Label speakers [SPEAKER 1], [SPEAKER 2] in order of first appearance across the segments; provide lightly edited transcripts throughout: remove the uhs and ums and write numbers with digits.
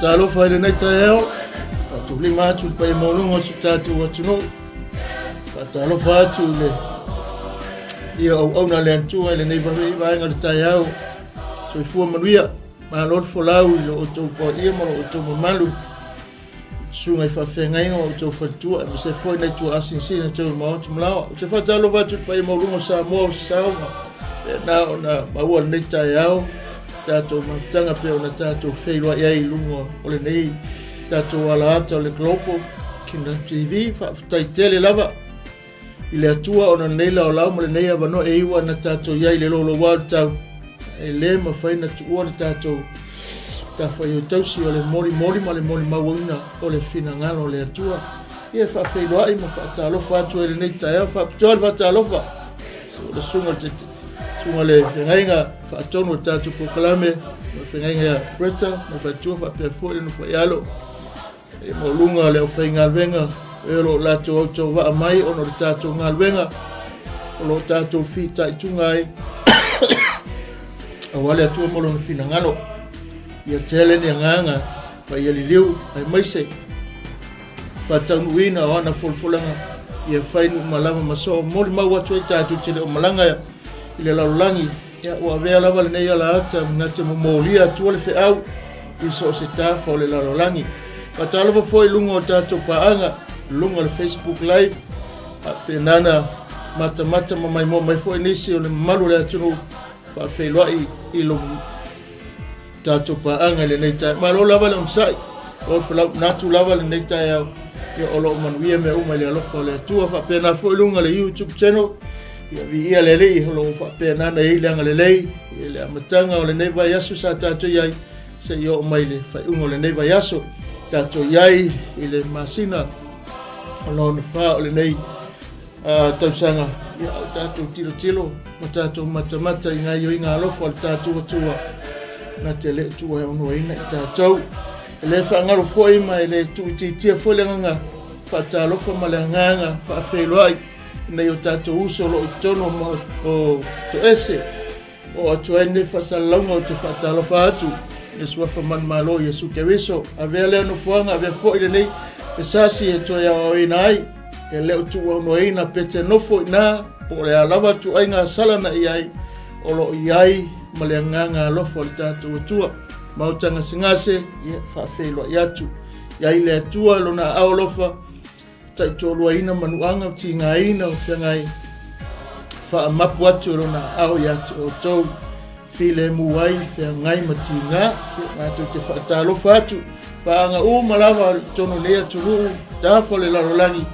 [SPEAKER 1] Faatalofa i lenei taeao, faatulima atu i le paia maualuga o si o tatou atunuu. Faatalofa atu i le ia auauna a le Atua i lenei vaega o le taeao. Soifua manuia, malo le folau i lo outou paia ma lo outou mamalu. Susuga i faafeagaiga o outou faletua, aemaise foi nai tuaasinasina tau i maota ma laoa. Ou te faatalofa atu i le paia maualuga o Samoa o saoga, na ona maua lenei taeao, tatou mafutaga pei ona tatou feiloai ai i luga o lenei tatou alaata o le Global Kingdom TV. Faafetai tele lava i le Atua ona lenei laolao ma lenei avanoa e iu ana tatou i ai i le louloua o le tau. E le mafai ona tuua le tatou matafaioi tausi o le molimoli ma le molimauina o le finagalo o le Atua. Ia e faafeiloai ma faatalofa atu ai lenei taeao, faapitoa le faatalofa o le susuga le susuga le feagaiga faatonu o le tatou polokalame, le feagaiga ia Bretta ma le faletua faapea foi le nofo i alo. E maualuga le aufaigaluega e o lo o latou autovaa mai ona o le tatou galuega o lo o tatou fitaituga ai aua le Atua ma lona finagalo. Ia tele ni agaga ma ia liliu aemaise faataunuuina o ana folafolaga ia fai nuu lava ma soo molimau atu ai tatou te le o malaga i le lalolagi. Ia, ua avea lava lenei alaata na te momolia atua le feau i so o se tafa o le lalolagi. Faatalofa foi i luga o tatou paaga, luga o le Facebook Live, faapena na matamata ma maimoa mai foi nisi o le mamalu o le atunuu faafeiloai i lo tatou paaga i lenei taeao. Malo lava le onosai, o le manatu lava lenei taeao, ia o lo o manuia mea uma i le alofa o le Atua. Faapena foi luga le YouTube channel, ia viia le Alii o lo o faapena ona i ai le agalelei i le amataga o lenei vaiaso sa tatou i ai, seia oo mai le faaiuga o lenei vaiaso. Tatou i ai i le masina o lona fa o lenei tausaga, ia o tatou tilotilo ma tatou matamata i gaoioiga alofa o le tatou Atua na te le tuuaonoaina i tatou. E le faagalo foi ma e le tuuitiitia foi le agaga faatalofa ma le agaga faafeiloai i nai o tatou uso o lo o i totonu o Toese. Oo atu ai lenei faasalalauga ou te faatalofa atu i le suafa manumalo Iesu Keriso. Avea lea nofoaga, avea foi lenei e sasi e toe aoaoina ai, e le o tuuaunoaina pe te nofo i ina po o le a lava ituaiga sala na i ai, o lo o i ai ma le agaga alofa o le tatou Atua. Maota gasegase, ia faafeiloai atu. I ai le Atua lona aao alofa, Taitoaluaina manuaga o tigaina o feagai faamapu atu e lona aao ia te outou filemu ai feagai ma tiga. Matou te faatalofa atu paaga uma lava i totonu o lenei atunuu tafa o le lalolagi.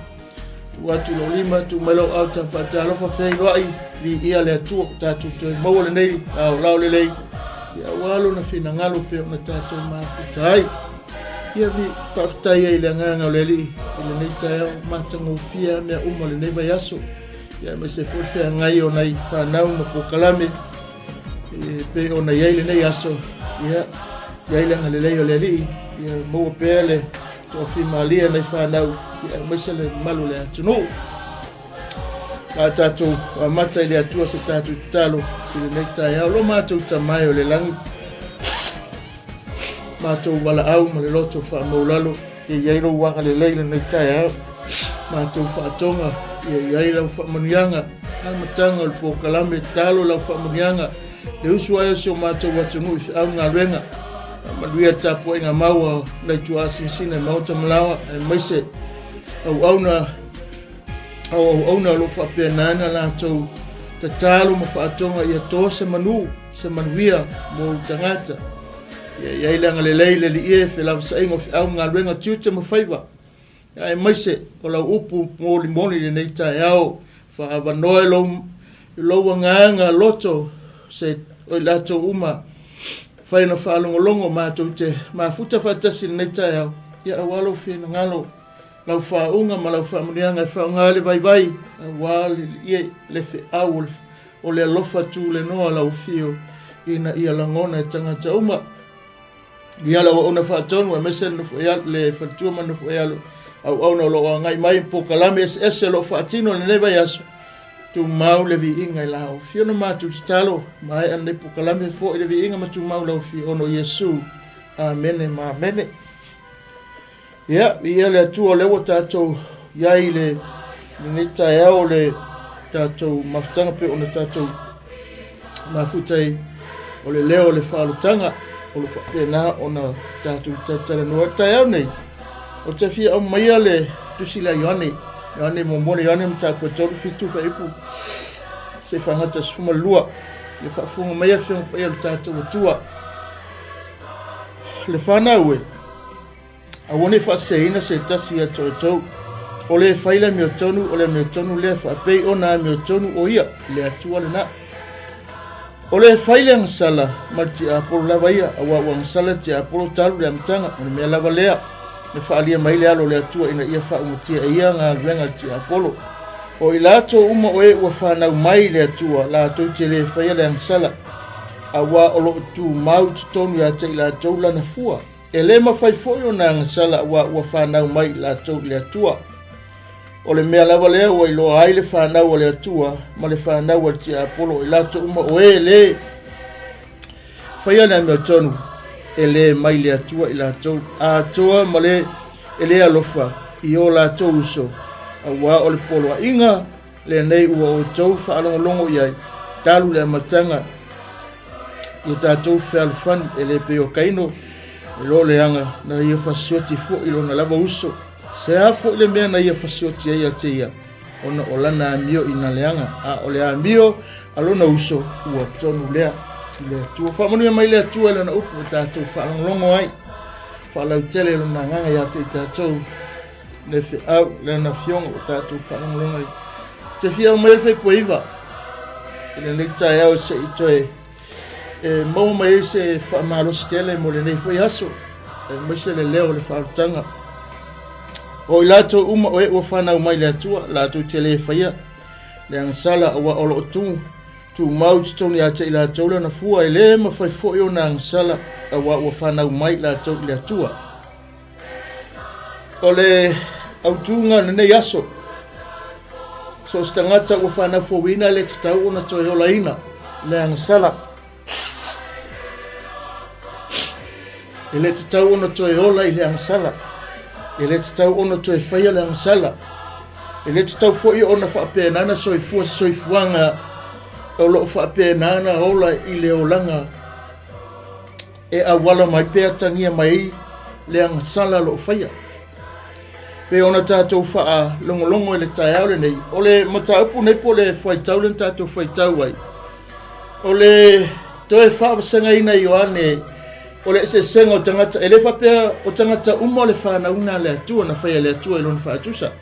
[SPEAKER 1] Tuu atu lou lima, tuu mai lou ao ta faatalofa feiloai, viia le Atua ua tatou toe maua lenei laolao lelei, ia aua lona finagalo pei ona tatou mafuta ai. Ia vi, faafetai ai i le agaga o le Alii i lenei taeao matagofie mea uma o lenei vaiaso. Ia aemaise foi feagai o nai fanau ma polokalame e pei ona i ai lenei aso. Ia, i ai le agalelei o le Alii, ia maua pea le toafimalie nai fanau, ia aemaise le mamalu o le atunuu. A tatou amata i le Atua se tatou tatalo i lenei taeao. Lo matou Tama e o le lagi, matou valaau ma le loto faamaulalo, ia i ai lou agalelei lenei taeao. Matou faatoga, ia i ai lau faamanuiaga, amataga o le polokalame, tatalo lau faamanuiaga, le usu ai o si o matou atunuu i feau ma galuega. Faamanuia le tapuaiga mau a nai tuaasinasina i maota ma laoa, aemaise auauna au auauna o lo o faapena ona latou tatalo ma faatoga ia to se manu, se manuia mo ou tagata. Ia i ai le agalelei le Alii e, felavasaiga o feau ma galuega, tiute ma faiva, aemaise o lau upu molimoli i lenei taeao, faaavanoa i lou, i lou agaga loto se o i latou uma fai ona faalogologo matou te mafuta faatasi i lenei taeao, ia aua lou finagalo lau faauuga ma lau faamanuiaga e faaaoga ai le vaivai aua le, le feau o le alofa tulenoa lau afio ina ia lagona e tagata uma. Ia lau auauna faatonu aemaise le nofo le faletua ma le nofo alo auauna o lo o agai mai polokalame eseese o lo o faatino i lenei vaiaso. Tumau le viiga i la afio na matou tatalo maea lenei polokalame foi le viiga ma tumau lau afio ona o Iesu. Amene ma amene. Ia, viia le Atua o lea ua tatou i ai i le lenei taeao o le tatou mafutaga pei ona tatou mafuta ai o le leo o le faaolataga o lo o faapena ona tatou talatalanoa. I le taeao nei, ou te fia aumaia le tusi lea a Ioane, Ioane muamua le Ioane mataupu e 3, 7 fuaiupu seia faagata 12. Ia faafofoga mai Afioga Paia o le tatou Atua. Le fanau e, aua ne i faaseseina se tasi ia te outou. O le fai le amiotonu, o le amiotonu lea faapei ona amiotonu o ia, le Atua lena. O le fai le agasala ma le tiapolo lava ia, aua ua agasala le tiapolo talu le amataga, o le mea lava lea na faaalia mai le Alo o le Atua ina ia faaumatia e ia galuega a le tiapolo. O i latou uma o e ua fanau mai i le Atua, latou te le faia le agasala, aua o lo o tumau i totonu ia te i latou lana fua. E le mafai foi ona agasala aua ua fanau mai i latou i le Atua. O le mea lava lea ua iloa ai le fanau a le Atua ma le fanau a le tiapolo, o i latou uma o e le faia le amiotonu, e le mai le Atua i latou, atoa ma le e le alofa i o latou uso, aua o le poloaiga lenei ua outou faalogologo i ai talu le amataga ia tatou fealofani, e le pei o Kaino e lo leaga na ia fasioti foi lona lava uso. Se a foi le mea na ia fasioti ai ia te ia, ona o lana amio ina leaga, a o le amio a lona uso ua tonu lea i le Atua. Faamanuia mai le Atua i lana upu ua tatou faalogologo ai, faalautele lona agaga ia te i tatou le feau lana afioga ua tatou faalogologo ai. Te fia aumai le faipua iva i lenei taeao se i toe e maua mai ai se faamalosi tele mo lenei foi aso, aemaise le leo o le faaolataga. O i latou uma o e ua fanau mai le Atua, latou te le faia le agasala, aua o lo o tu tumau i totonu ia te i latou lana fua, e le mafai foi ona agasala, aua ua fanau mai latou i le Atua. O le autuga o lenei aso, so o se tagata ua fanau fouina e le tatau ona toe olaina le agasala. E le tatau ona toe ola i le agasala. E le tatau ona toe faia le agasala. E le tatau foi ona faapena ona soifua se soifuaga o lo o faapena ona ola i le olaga e auala mai pe atagia mai ai le agasala o lo o faia. Pei ona tatou faalogologo i le taeao lenei, o le mataupu nei po o le fuaitau lea na tatou faitau ai, o le toe faavasegaina e Ioane o le eseesega o tagata, e le faapea o tagata uma o le fanauga a le Atua na faia e le Atua i lona faatusa.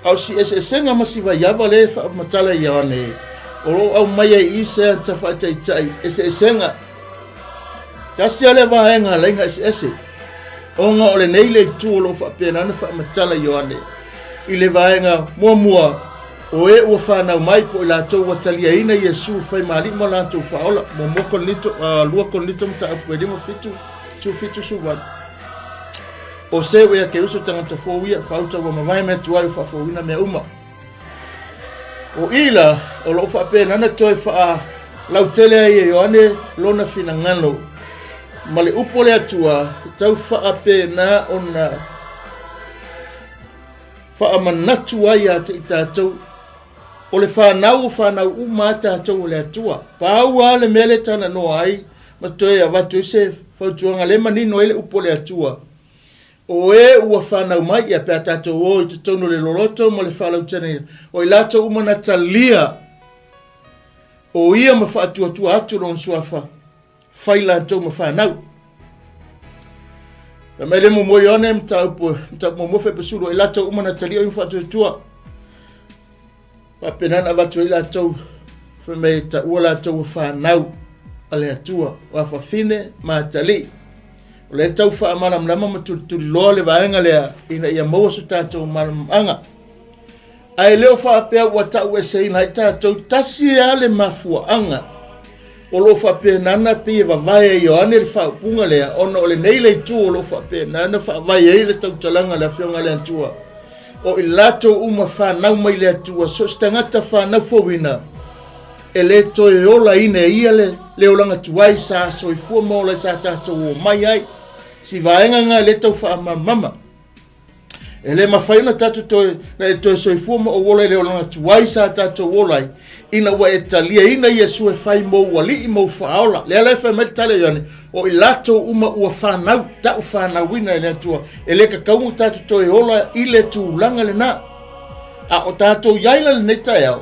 [SPEAKER 1] A o si eseesega ma si vaiava lea e faamatala e Ioane, o lo o aumai ai i se ata faataitai eseesega. Tasi lava le vaega a laina eseese, ona o lenei le itu o lo o faapena ona faamatala Ioane i le vaega muamua, o e ua fanau mai po o i latou ua taliaina Iesu fai ma alii ma latou faaola. Muamua Korinito, 2 Korinito mataupu e 5, 7, 17, 18. O se ua ia ke uso tagata fou ia, faauta ua mavae mea tuai o faafouina mea uma. O i la, o lo o faapena ona toe faalautele ai e Ioane lona finagalo ma le upu o le Atua e tau faapena ona faamanatu ai ia te i tatou o le fanau o fanau uma a tatou o le Atua. Pau lava le mea lea e talanoa ai ma toe avatu ai se fautuaga lea e manino ai le upu o le Atua, O e ua fanau mai ia pe a tatou o i totonu o le loloto ma le faalauteleina, o i latou uma na talia o ia ma faatuatua atu lona suafa, fai latou ma fanau. Fai mai le muamua Ioane mataupu mataupu muamua faipasulu, o i latou uma na talia o ia ma faatuatua. Faapena na avatu ai latou, fai mai e taua latou ua fanau a le Atua, o afafine ma atalii. O lea e tau faamalamalama ma tulituliloa le vaega lea ina ia maua so tatou malamalamaaga. Ae le o faapea ua taueseina ai tatou, tasi lava le mafuaaga o lo o faapena ona pei e vavae e Ioane le faaupuga lea, ona o lenei le itu o lo o faapena ona faavae ai le tautalaga a le Afioga a le Atua. O i latou uma fanau mai le Atua, so o se tagata fanau fouina, e le toe olaina e ia le, le olaga tuai sa soifua ma ola ai sa tatou omai ai. Si vaega lena e le tau faamamama. E le mafai ona tatou toe, na e toe soifua ma ou ola i le olaga tuai sa tatou ola ai, ina ua e taliaina Iesu e fai mou alii mou faaola. Lea la e fai mai le tala Ioane, o i latou uma ua fanau, tau fanauina e le Atua, e le tatau ona tatou toe ola i le tulaga lena. A o tatou i ai la lenei taeao,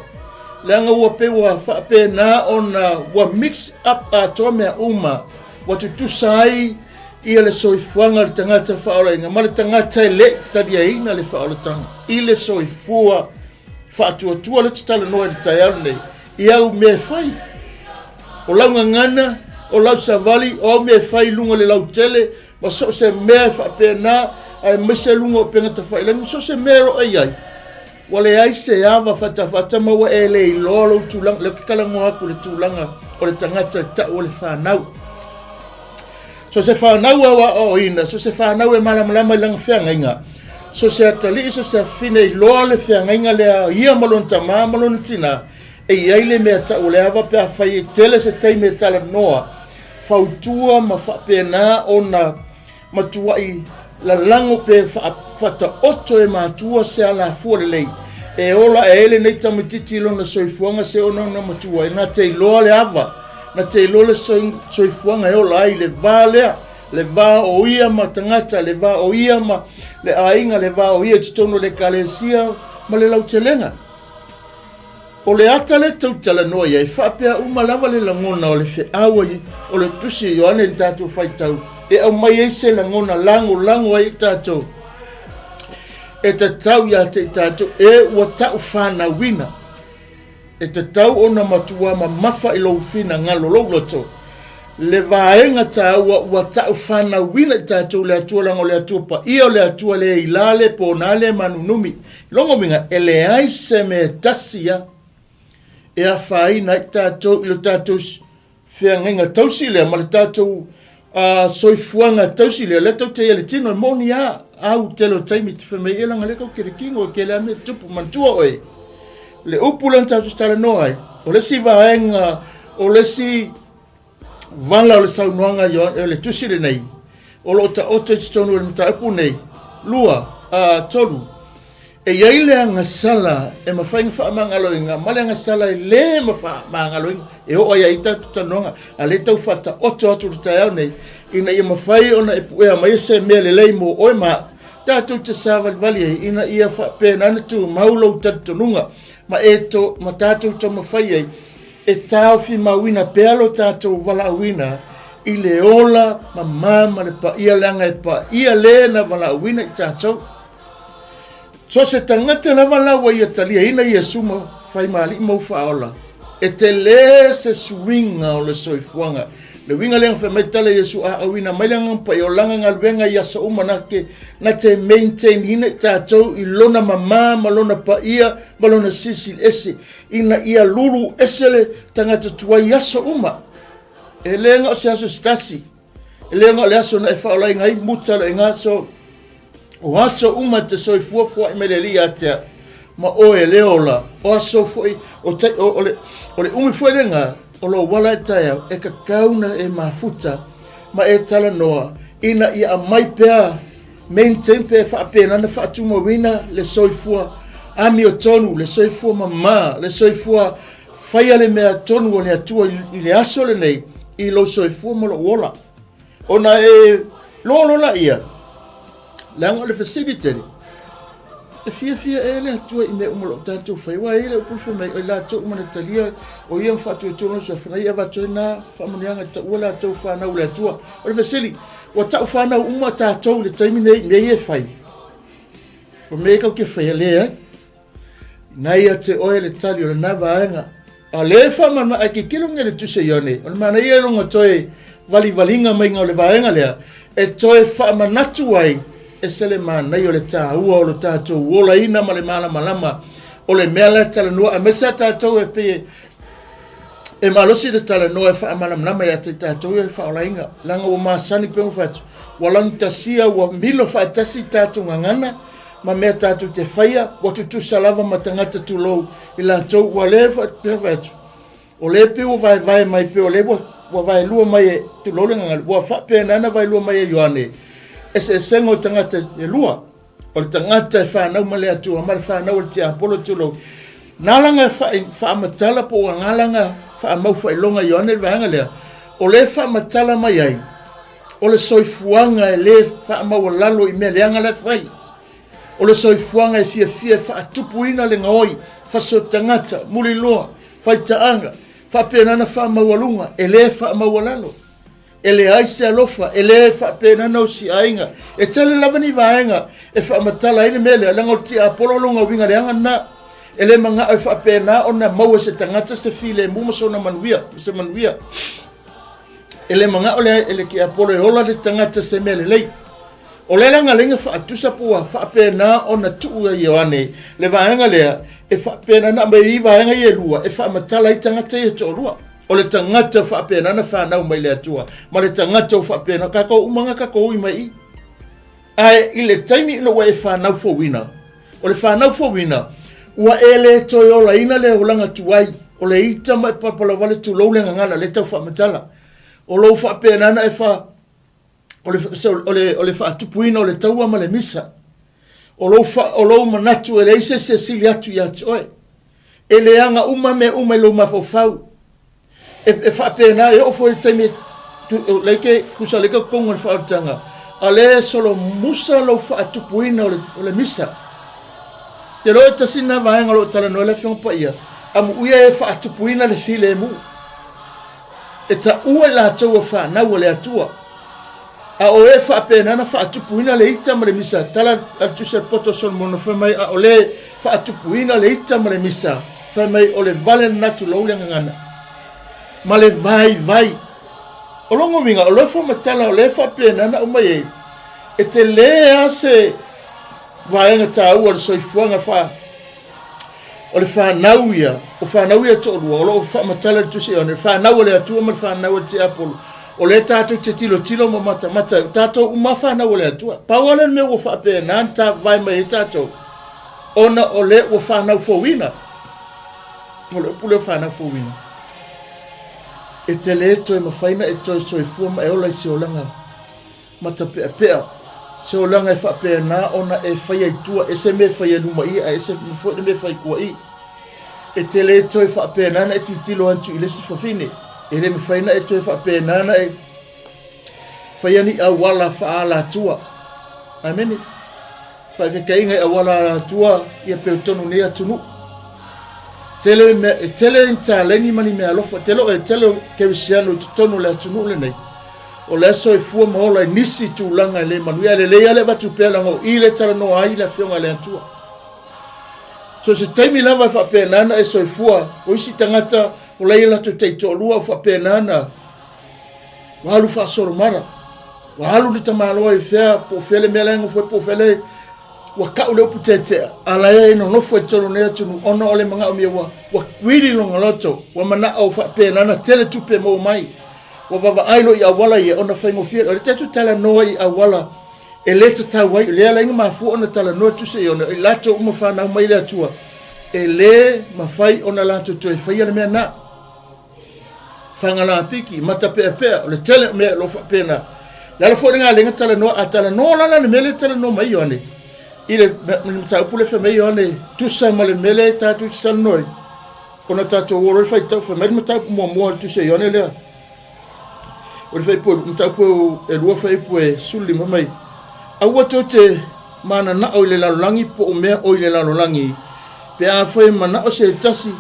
[SPEAKER 1] leaga ua pei ua faapena ona ua mix up atoa mea uma, ua tutusa ai ia le soifuaga o le tagata faaolaina ma le tagata e le i taliaina le faaolataga i le soifua faatuatua le talanoa i le taeao lenei i au mea e fai. O lau gagana, o lau savali, o au mea e fai i luga o le lautele, ma so o se mea e faapena, aemaise luga o upega tafailagi, ma so o se mea o lo o i ai. Ua leai se ava fatafata ma ua e le iloa lou tulaga. Lea ou te talanoa atu i le tulaga o le tagata e tau o le fanau. So se fanau e aoaoina, so se fanau e malamalama i lana feagaiga, so se atalii, so se afine iloa le feagaiga lea ia ma lona tamā ma lona tinā, e i ai le mea tau o le ava pe afai e tele se taimi e talanoa, fautua ma faapena ona matuai lalago pe faataoto e matua se alafua lelei e ola ae ai lenei tamaitiiti i lona soifuaga se onaona matua e na te iloa le ava, na te iloa le soifuaga e ola ai le va lea, le va o ia ma tagata, le va o ia ma le aiga, le va o ia i totonu o le ekalesia ma le lautelega. O le ata lea tou talanoa i ai, faapea uma lava le lagona o le feau ai o le tusi a Ioane i le tatou faitau, e aumai ai se lagona lagolago ai i tatou, e tatau ia te i tatou, e ua tau fanauina, e tatau ona matua mamafa i lou finagalo, lou loto, le vaega taua ua tau fanauina i tatou le Atua, leaga o le Atua paia, o le Atua le ila, le pona, le manunumi. Lona uiga, e leai se mea e tasi ia e afaina ai tatou i lo tatou feagaiga tausi lea ma le tatou soifuaga tausi lea, lea tou te i ai le tino, e moni a au tele o taimi te fai mai, e leaga lea kou te le kino, e kele a mea tupu, manatua oe. Le upu lea na tatou talanoa ai, o le isi vaega, o le isi vala o le saunoaga o le tusi lenei, o lo o taoto i totonu o le mataupu nei, 2, 3, e i ai le agasala e mafai ona faamagaloina ma le agasala e le faamagaloina e oo ai ai tatou talanoaga, a lea tau faataoto atu le taeao nei, ina ia mafai ona e puea mai se mea lelei mo oe ma au, tatou te savalivali ai, ina ia faapena ona tumau lou talitonuga ma e to, ma tatou taumafai ai E taofimauina pea lo tatou valaauina i le ola mamā ma le paia, leaga e paia le na valaauina i tatou. So se tagata lava la ua ia taliaina Iesu ma fai ma alii ma faaola, e tele se suiga o le soifuaga. Le uiga lea na fai mai tala Iesu a auina mai le agaga paia o lana galuega i aso uma na te, na te maintain ina i tatou i lona mamā ma lona paia ma lona silisili ese. Ina ia lulu ese le tagata tuai i aso uma. E le na o se aso se tasi. E le na o le aso na e faaolaina ai muta le ina aso. O aso uma te soifua foai mai le Alii ia te au, ma oe le ola. O aso foi, o, te, o, o, le, o le umi foi lena, o lou ala e taeao, e tatau na e mafuta ma e talanoa, ina ia aumai pea Maintain pe faapena na faatumauina le soifua amiotonu, le soifua mamā, le soifua faia le mea tonu o le Atua i le aso lenei i lou soifua ma lou ola. Ona e loa laia, leaga o le fesili tele, e fiafia ea le Atua i mea uma o lo o tatou fai? Aua e i ai le upu fai mai, o i latou uma na talia o ia ma faatuatua lona suafa, na ia avatu ai na faamanuiaga e taua latou fanau i le Atua. O le fesili, Ua tau fanau uma tatou i le taimi nei i mea ia e fai. O mea ia tatou te faia, leai. Na ia te oe le tali o lena vaega. A le faamama, ae tilotilo nei le tusi a Ioane, o le manaia lona toe valivaliga maiga o le vaega lea, e toe faamanatu ai, ese le manaia o le taua o lo tatou olaina ma le malamalama o le mea la e talanoa, aemaise a tatou e pei e malosi le talanoa e faamalamalama ia te tatou ia le faaolaina, leaga ua masani pei ona fai atu, ua lanutasia, ua milo faatasi tatou gagana ma mea tatou te faia, ua tutusa lava ma tagata tulou i latou, ua le fai atu, o lea pei ua vaevae mai, pei o lea ua vaelua mai e, tulou le gagana, ua faapena ona vaelua mai e Ioane. eseesega o tagata e lua, o le tagata e fanau ma le Atua ma le fanau a le tiapolo, tulou. Na ala ona faamatala po o na ala ona faamau faailoga e Ioane le vaega lea, o lea e faamatala mai ai o le soifuaga e le faamaualalo i mea leaga la e fai. O le soifuaga e fiafia e faatupuina le gaoi, faso tagata, muliloa, faitaaga, faapena ona faamaualuga, e le faamaualalo. E leai se alofa, e le faapena ona osiaiga. E tele lava ni vaega e faamatala ai le mea lea, leaga o le tiapolo lona uiga leaga lena. E le manao e faapena ona maua e se tagata se filemu ma sona manuia, ma se manuia. E le manao le, le tiapolo e ola le tagata se mea lelei. O le ala na faatusa po ua faapena ona tuu e Ioane le vaega lea e faapena ona aumai ai vaega ia e lua e faamatala ai tagata ia e toalua. O le tagata faapena ona fanau mai le Atua ma le tagata ua faapena tatou uma na tatou ui mai i. Ae i le taimi ina ua e fanau fouina, o le fanau fouina, ua e le toe olaina le olaga tuai, o le ita ma e palapala tulou le gagana lea tau faamatala. O lou faapena ona e fa o le, o le, o le faatupuina o le taua ma le misa. O lou, fa, o lou manatu e leai se isi e sili atu ia te oe. E leaga uma mea uma i lou mafaufau. E, e faapena, e oo foi i le taimi, tu, laike, tusa laike totogi o le faaolataga, a le solomusa lou faatupuina o le, o le misa. Te loa e tasi lena vaega o lo o talanoa ai le Afioga Paia, amuia e faatupuina le filemu. E taua i latou o fanau a le Atua. A o e faapena na faatupuina le ita ma le misa, tala a le Tusi a le Poto a Solomona fai mai, a o le faatupuina le ita ma le misa, fai mai o le vale lena tulou le gagana, ma le vaivai. O lona uiga, o lea faamatala o lea faapena na aumai ai, e tele lava se vaega taua o le soifuaga fa o le fanau ia, o fanau ia toalua, o lo o faamatala i le Tusi Ioane, le fanau a le Atua ma le fanau a le tiapolo. O lea tatou te tilotilo ma matamata, o tatou uma fanau a le Atua. Pau lava lea o le mea ua faapena ona tavae mai ai tatou, ona o lea ua fanau fouina. O le upu lea o fanau fouina, e te le toe mafai ona e toe soifua ma e ola i se olaga matapeapea, se olaga e faapena ona e faia i tua, ese mea e faia i luma i, ae ese foi le mea e fai i tua i. E te le toe faapena ona e tilotilo atu i le isi fafine, e le mafai ona e toe faapena ona e faia ni auala faaalatua. Amene. Faataitaiga i auala alatua ia peo tonu nei atunuu. Tele mea, e tele ni taleni ma ni mea alofa, tele o e tele o kerisiano i totonu o le atunuu lenei. O le soifua ma ola i nisi tulaga e le manuia, ae lelei lava le avatu pea leaga o i le talanoa ai le Afioga i le Atua. So se taimi lava e faapena ona e soifua, o isi tagata o la ia latou taitoalua o faapena ona Ua alu faasolomara, ua alu le tamaloa i fea, po o fea le mea la e nofo ai, po o fea le... Ua kau le upu tetea, a la e nonofo i totonu o lenei atunuu, ona o le manaomia ua, ua kuili lona loto, ua manao faapena ona tele tupe e maua mai. Ua vaavaai loa i auala ia ona faigofie lea. O lea tatou talanoa i auala e le tatau ai, o lea la e mafua ona talanoa tusa i ona, i latou uma fanau mai le Atua, e le mafai ona latou toe faia le mea na. Fagalapiki, matapeapea, o le tele o mea o lo o faapena. Le ala foi lena lea na talanoa, a talanoa la le mea lea talanoa mai Ioane, i le mataupu lea fai mai Ioane, tusa ma le mea lea tatou te talanoa ai, ona tatou o loa le faitau, fai mai le mataupu muamua o le tusi a Ioane lea, o le fuaiupu, mataupu e 2 fuaiupu e 15 mai, aua tou te mananao i le lalolagi po o mea o i le lalolagi, pe afai e manao se tasi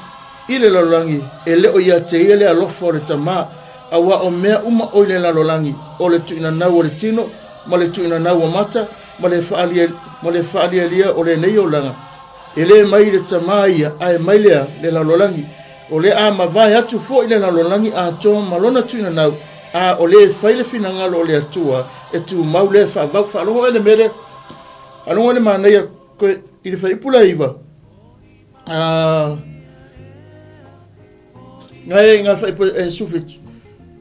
[SPEAKER 1] i le lalolagi, e le o ia te ia le alofa o le Tama, auā o mea uma o i le lalolagi, o le tuuinanau o le tino, ma le tuuinanau o mata, ma le ma le faalialia o lenei olaga, e le mai i le Tama ia, ae mai lea le lalolagi. O le a mavae atu foi le lalolagi atoa ma lona tuuinanau, a o le fai le finagalo o le Atua, e tumau lea faavau. Faalogo oe le mea lea, faalogo oe le manaia koe i le fuaiupu lea 9. Ngai ngā whaipo e suwhitu.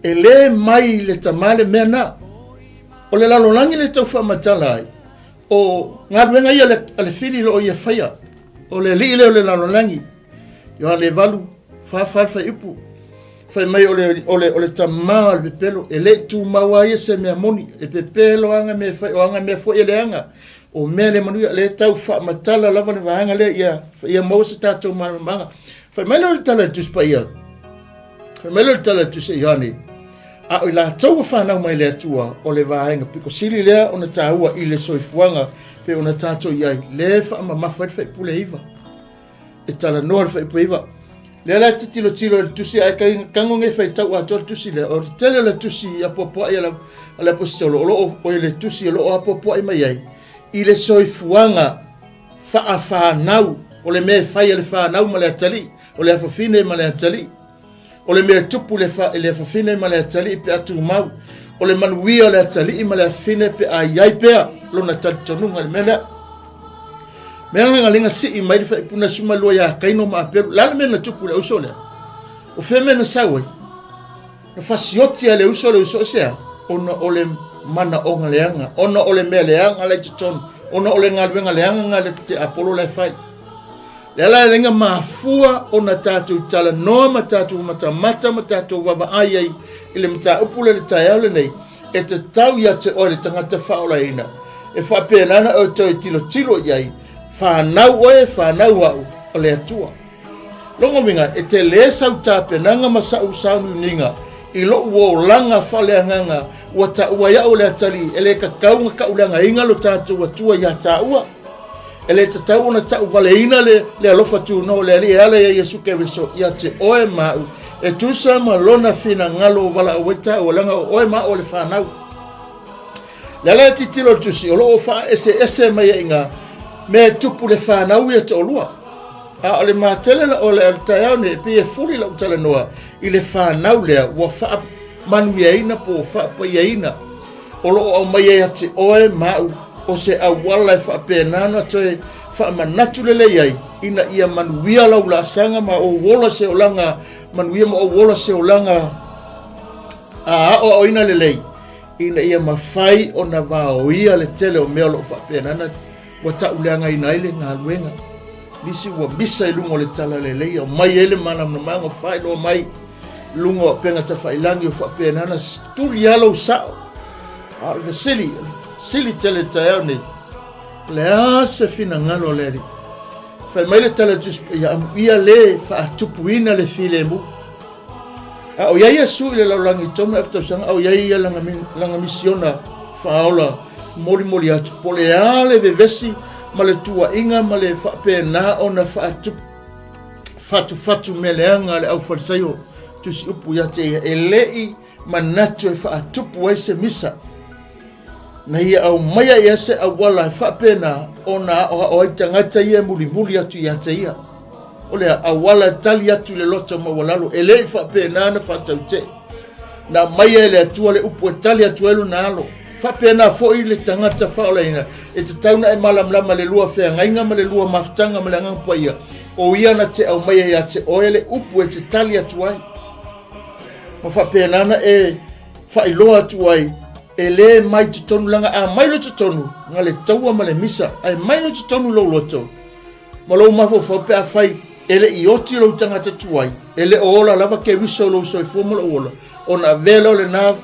[SPEAKER 1] E le mai le tama le mea nā. O le lalolagi le tau whaamatala ai. O galuega ia a le whiri lo o ia whaia. O le alii lea o le lalolagi. Ioane 8, 4, 4 le fuaiupu. Fai mai o le, o le, o le tamā o le pepelo, e le i tumau a ia se mea moni, e pepelo aga mea e fai, o aga mea foi e leaga, o mea le manuia, le tau faamatala lava le vaega lea ia, ia maua se tatou malamalamaga. Fai mai lea o le tala i le Tusi Paia, fai mai lea o le tala i le Tusi a Ioane, a o i latou ua fanau mai le Atua, o le vaega pito sili lea ona taua i le soifuaga pei ona tatou i ai, le faamamafa ai le faipule iva. E talanoa le faipule iva. Lea la e te tilotilo i le tusi, ae tago nei faitau atoa le tusi lea. O le tele o le tusi apoapoai a le aposetolo, o lo o, o le tusi o lo o apoapoai mai ai i le soifuaga faafanau, o le mea e fai a le fanau ma le atalii, o le afafine ma le atalii. O le mea e tupu i le afafine ma le atalii pe a tumau. O le manuia o le atalii ma le afafine pe a i ai pea lona talitonuga i le mea lea. Mea na lenga sii mai le faipuna suma lua ia Kaino ma Apelu. Le a le mea na tupu i le uso lea? O fea mea na sau ai? Na fasioti a le uso le uso sea ona o le manaoga leaga, ona o le mea leaga la i totonu, ona o le galuega leaga nga le te Apolo la e fai. Le ala e lenga mafua ona tatou talanoa ma tatou matamata ma tatou vaavaai ai i le mataupu lea i le taeao lenei, e tatau ia te oe le tagata faaolaina, e faapena ona oe toe tilotilo i ai, fanau oe, fanau au, o le Atua. Lona uiga, e tele sau tapenaga ma sa'u sauniuniga i lo'u olaga faaleagaga ua taua ai a'u o le atalii, e le tatau ona ta'uleagaina lo tatou Atua ia tāua. E le tatau ona ta'uvaleina le, le alofa tunoa o le Alii e ala ia Iesu Keriso ia te oe ma a'u, e tusa ma lona finagalo ua valaau ai tāua, leaga o oe ma a'u o le fanau. Le ala e tilotilo le tusi, o lo o faaeseese mai ai ngā mea e tupu le fanau ia toalua. A o le matele la o le taeao nei, e pei e fuli lau talanoa i le fanau lea ua faamanuiaina po o faapaiaina. O lo o aumaia ia te oe ma au o se auala e faapena ona toe faamanatu lelei ai ina ia manuia lau laasaga ma ou ola se olaga manuia ma ou ola se olaga a aoaoina lelei ina ia mafai ona vaoia le tele o mea o lo o faapena ona ua tauleagaina ai le galuega. Nisi ua misa i luga o le talalelei, aumai ai le malamalamaga o faailoa mai i luga o upega tafailagi o faapena ona tuli lava lou sao. A o le fesili, sili tele i le taeao nei, o le a se finagalo o le Alii? Fai mai le tala a Tusi Paia, amuia le faatupuina le filemu. A o i ai Iesu i le lalolagi i tonu e tausaga, a o i ai ia lana misiona faaola molimoli atu, po o le a le vevesi ma le tuuaiga ma le faapena ona faatufatu mea leaga a le aufalisaio tusi upu ia te ia, e le i manatu e faatupu ai se misa. Na ia aumaia ia se auala e faapena ona aoao ai tagata ia e mulimuli atu ia te ia. O le auala e tali atu i le loto maualalo, e le i faapena ona faatautee. Na aumaia e le Atua le upu e tali atu ai lona alo. Faapena foi le tagata faaolaina, e tatau ona e malamalama i le lua feagaiga ma le lua mafutaga ma le Agaga Paia, o ia na te aumaia ia te oe le upu e te tali atu ai. Ma faapena ona e faailoa atu ai, e le mai totonu leaga a mai loa totonu na le taua ma le misa, ae mai loa totonu lou loto ma lou mafaufau pe afai e le i oti lou tagata tuai, e le o ola lava Keriso lou soifua ma lou ola, ona avea lea o lena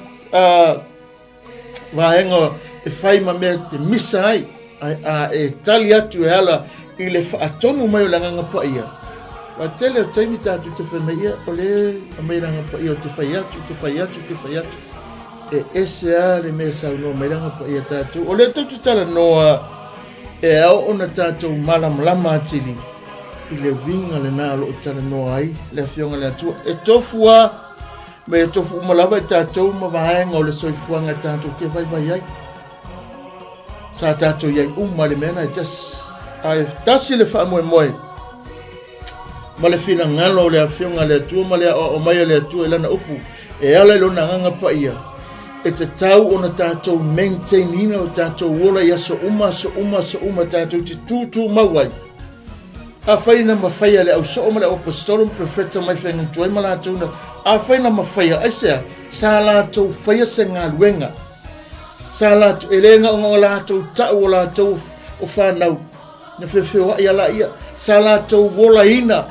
[SPEAKER 1] vaega e fai ma mea te misa ai, ae a e tali atu e ala i le faatonu mai o le Agaga Paia, aua tele o taimi tatou te fai mai, ia, o lea aumai le Agaga Paia ou te fai atu, te fai atu, te fai atu. E ese lava le mea e saunoa mai le Agaga Paia tatou. O lea tou te talanoa e ao ona tatou malamalama atili i le uiga lena o lo o talanoa ai le Afioga i le Atua. E tofu lava ma e tofu uma lava i tatou ma vaega o le soifuaga e tatou te vaivai ai. Sa tatou i ai uma i le mea na e tasi. Ae tasi le faamoemoe ma le finagalo o le Afioga a le Atua ma le aoao mai a le Atua i lana upu e ala i lona agaga paia, e tatau ona tatou maintain ina o tatou ola i aso uma, aso uma, aso uma, tatou te tūtūmau ai. Afai na mafaia le ausoo ma le auaposetolo ma profeta mai faiga tuai ma latou na, afai na mafaia, aisea, sa latou faia se galuega. Sa latou, e le gaogaoa latou tau o latou o fanau, na feofeoai a laia, sa latou olaina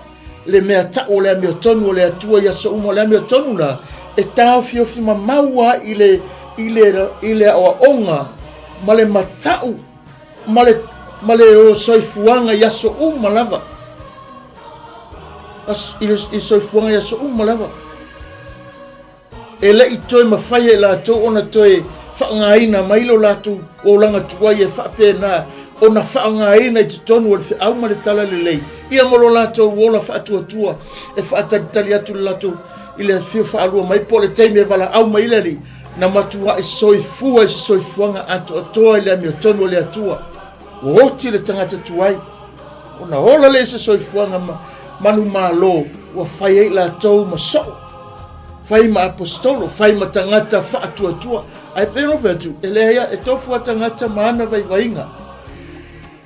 [SPEAKER 1] le mea ta'u o le amiotonu o le Atua i aso uma. O le amiotonu la e taofiofi mamau a i le i le i le aoaoga ma le mata'u ma le ma le o soifuaga i aso uma lava, i le soifuaga i aso uma lava. E le i toe mafai e i latou ona toe faaaogaina mai lo latou olaga tuai e faapena ona faaaogaina i totonu o le feau ma le talalelei, ia ma lo latou ola faatuatua e faatalitali atu le latou i le afio faalua mai po o le taimi e valaau mai le Alii, na matuai soifua i se soifuaga atoatoa i le amiotonu o le Atua. Ua oti le tagata tuai ona ola lea i se soifuaga ma manumalo ua fai ai latou ma soo, fai ma aposetolo, fai ma tagata faatuatua. Ae pei ona fai atu, e leai e tofu a tagata ma ana vaivaiga.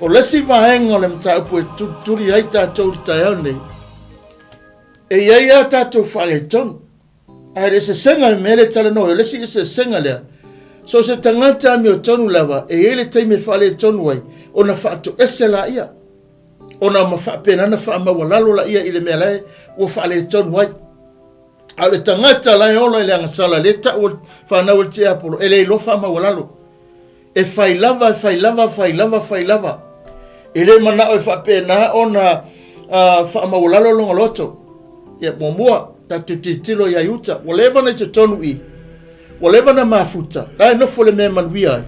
[SPEAKER 1] O le isi vaega o le mataupu e tulituli ai tatou i le taeao nei, e i ai a tatou faaletonu. Ae le eseesega le mea lea e talanoa ai, o le isi eseesega lea, so o se tagata amiotonu lava e i ai le taimi e faaletonu ai, ona faatoese laia, ona ma faapena ona faamaualalo laia i le mea la e ua faaletonu ai. A o le tagata la e ola i le agasala, lea e tau o le fanau a le tiapolo, e le iloa faamaualalo. E fai lava, e fai lava, fai lava, fai lava. E le manao e faapena ona uh, faamaualalo lona loto. Ia, muamua, tatou tilotilo ia Iuta. Ua leva ona i totonu i. Ua leva ona mafuta. La e nofo le mea e manuia ai.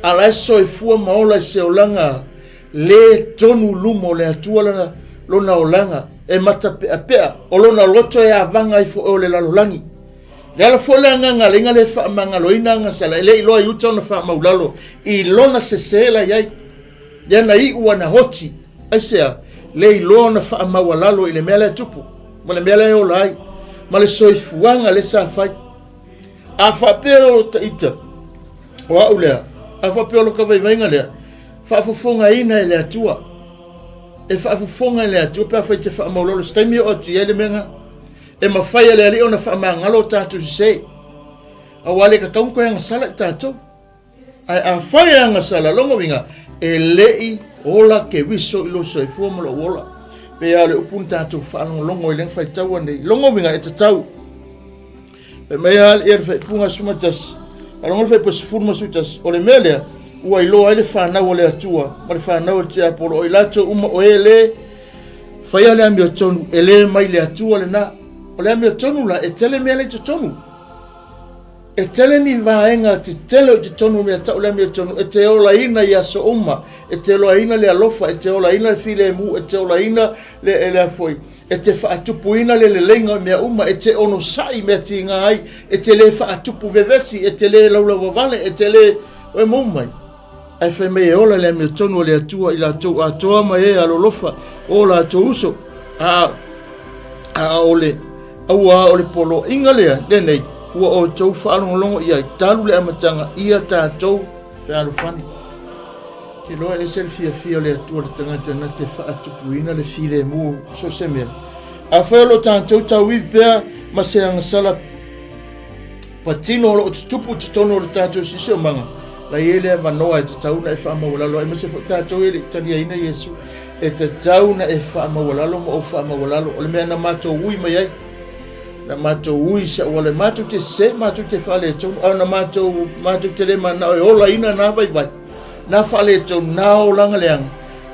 [SPEAKER 1] A la e soifua ma ola i se olaga le tonu luma o le Atua lana, lona olaga e matapeapea. O lona loto e avaga ifo e o le lalolagi. Le ala foi le agaga a le le faamagaloina agasala, e le iloa i uta ona faamaulalo i lona sese la i ai. Lea na iu ana oti, aisea, le iloa ona faamaualalo i le mea lea tupu, ma le mea lea e ola ai, ma le soifuaga lea sa fai. A faapea o taita, o au lea, a faapea o lo ka vaivaiga lea, faafofogaina e le Atua. E faafofoga e le Atua pe afai te faamaulalo se taimi o atu i ai le mea lena. E mafai e le Alii ona faamagalo o tatou sese, aua le tatau ona toe agasala i tatou. Ae afai e agasala, lona uiga, e le i ola Keriso i lou soifua ma lou ola. Pei lava o le upu na tatou faalogologo i lena faitaua nei. Lona uiga, e tatau. Fai mai lava ia le faaipuga 11, faalogo le faaipuga 11, o le mea lea, ua iloa ai le fanau a le Atua ma le fanau a le tiapolo, o i latou uma o e le faia le amiotonu, e le mai le Atua lena. O le amiotonu la, e tele mea la i totonu. E tele ni vaega tetele o i totonu o mea tau le amiotonu, e te olaina i aso uma, e te olaina le alofa, e te olaina le filemu, e te olaina le, e le foi, e te faatupuina le leleiga o mea uma, e te onosai i mea tiga ai, e te le faatupu vevesi, e te le laulauavale, e te le, oe mou mai. Ae fai mai e ola le amiotonu o le Atua i latou atoa ma e alolofa o latou uso. A, a o le, aua o le poloaiga lea, lenei, ua outou faalogologo i ai, talu le amataga, ia tatou fealofani. Ke loa e ese le fiafia o le Atua le tagata na te faatupuina le filemu so se mea. Afai o lo tatou tauivi pea ma se agasala patino o lo o tutupu i totonu o le tatou siosiomaga, la i ai le avanoa e tatau ona e faamaualalo, aemaise foi tatou e le i taliaina Iesu, e tatau ona e faamaualalo ma ou faamaualalo. O le mea na matou ui mai ai, na matou ui se auala, matou te sese, matou te faaletonu, a na matou, matou te le manao e olaina na vaivai, na faaletonu, na olaga leaga,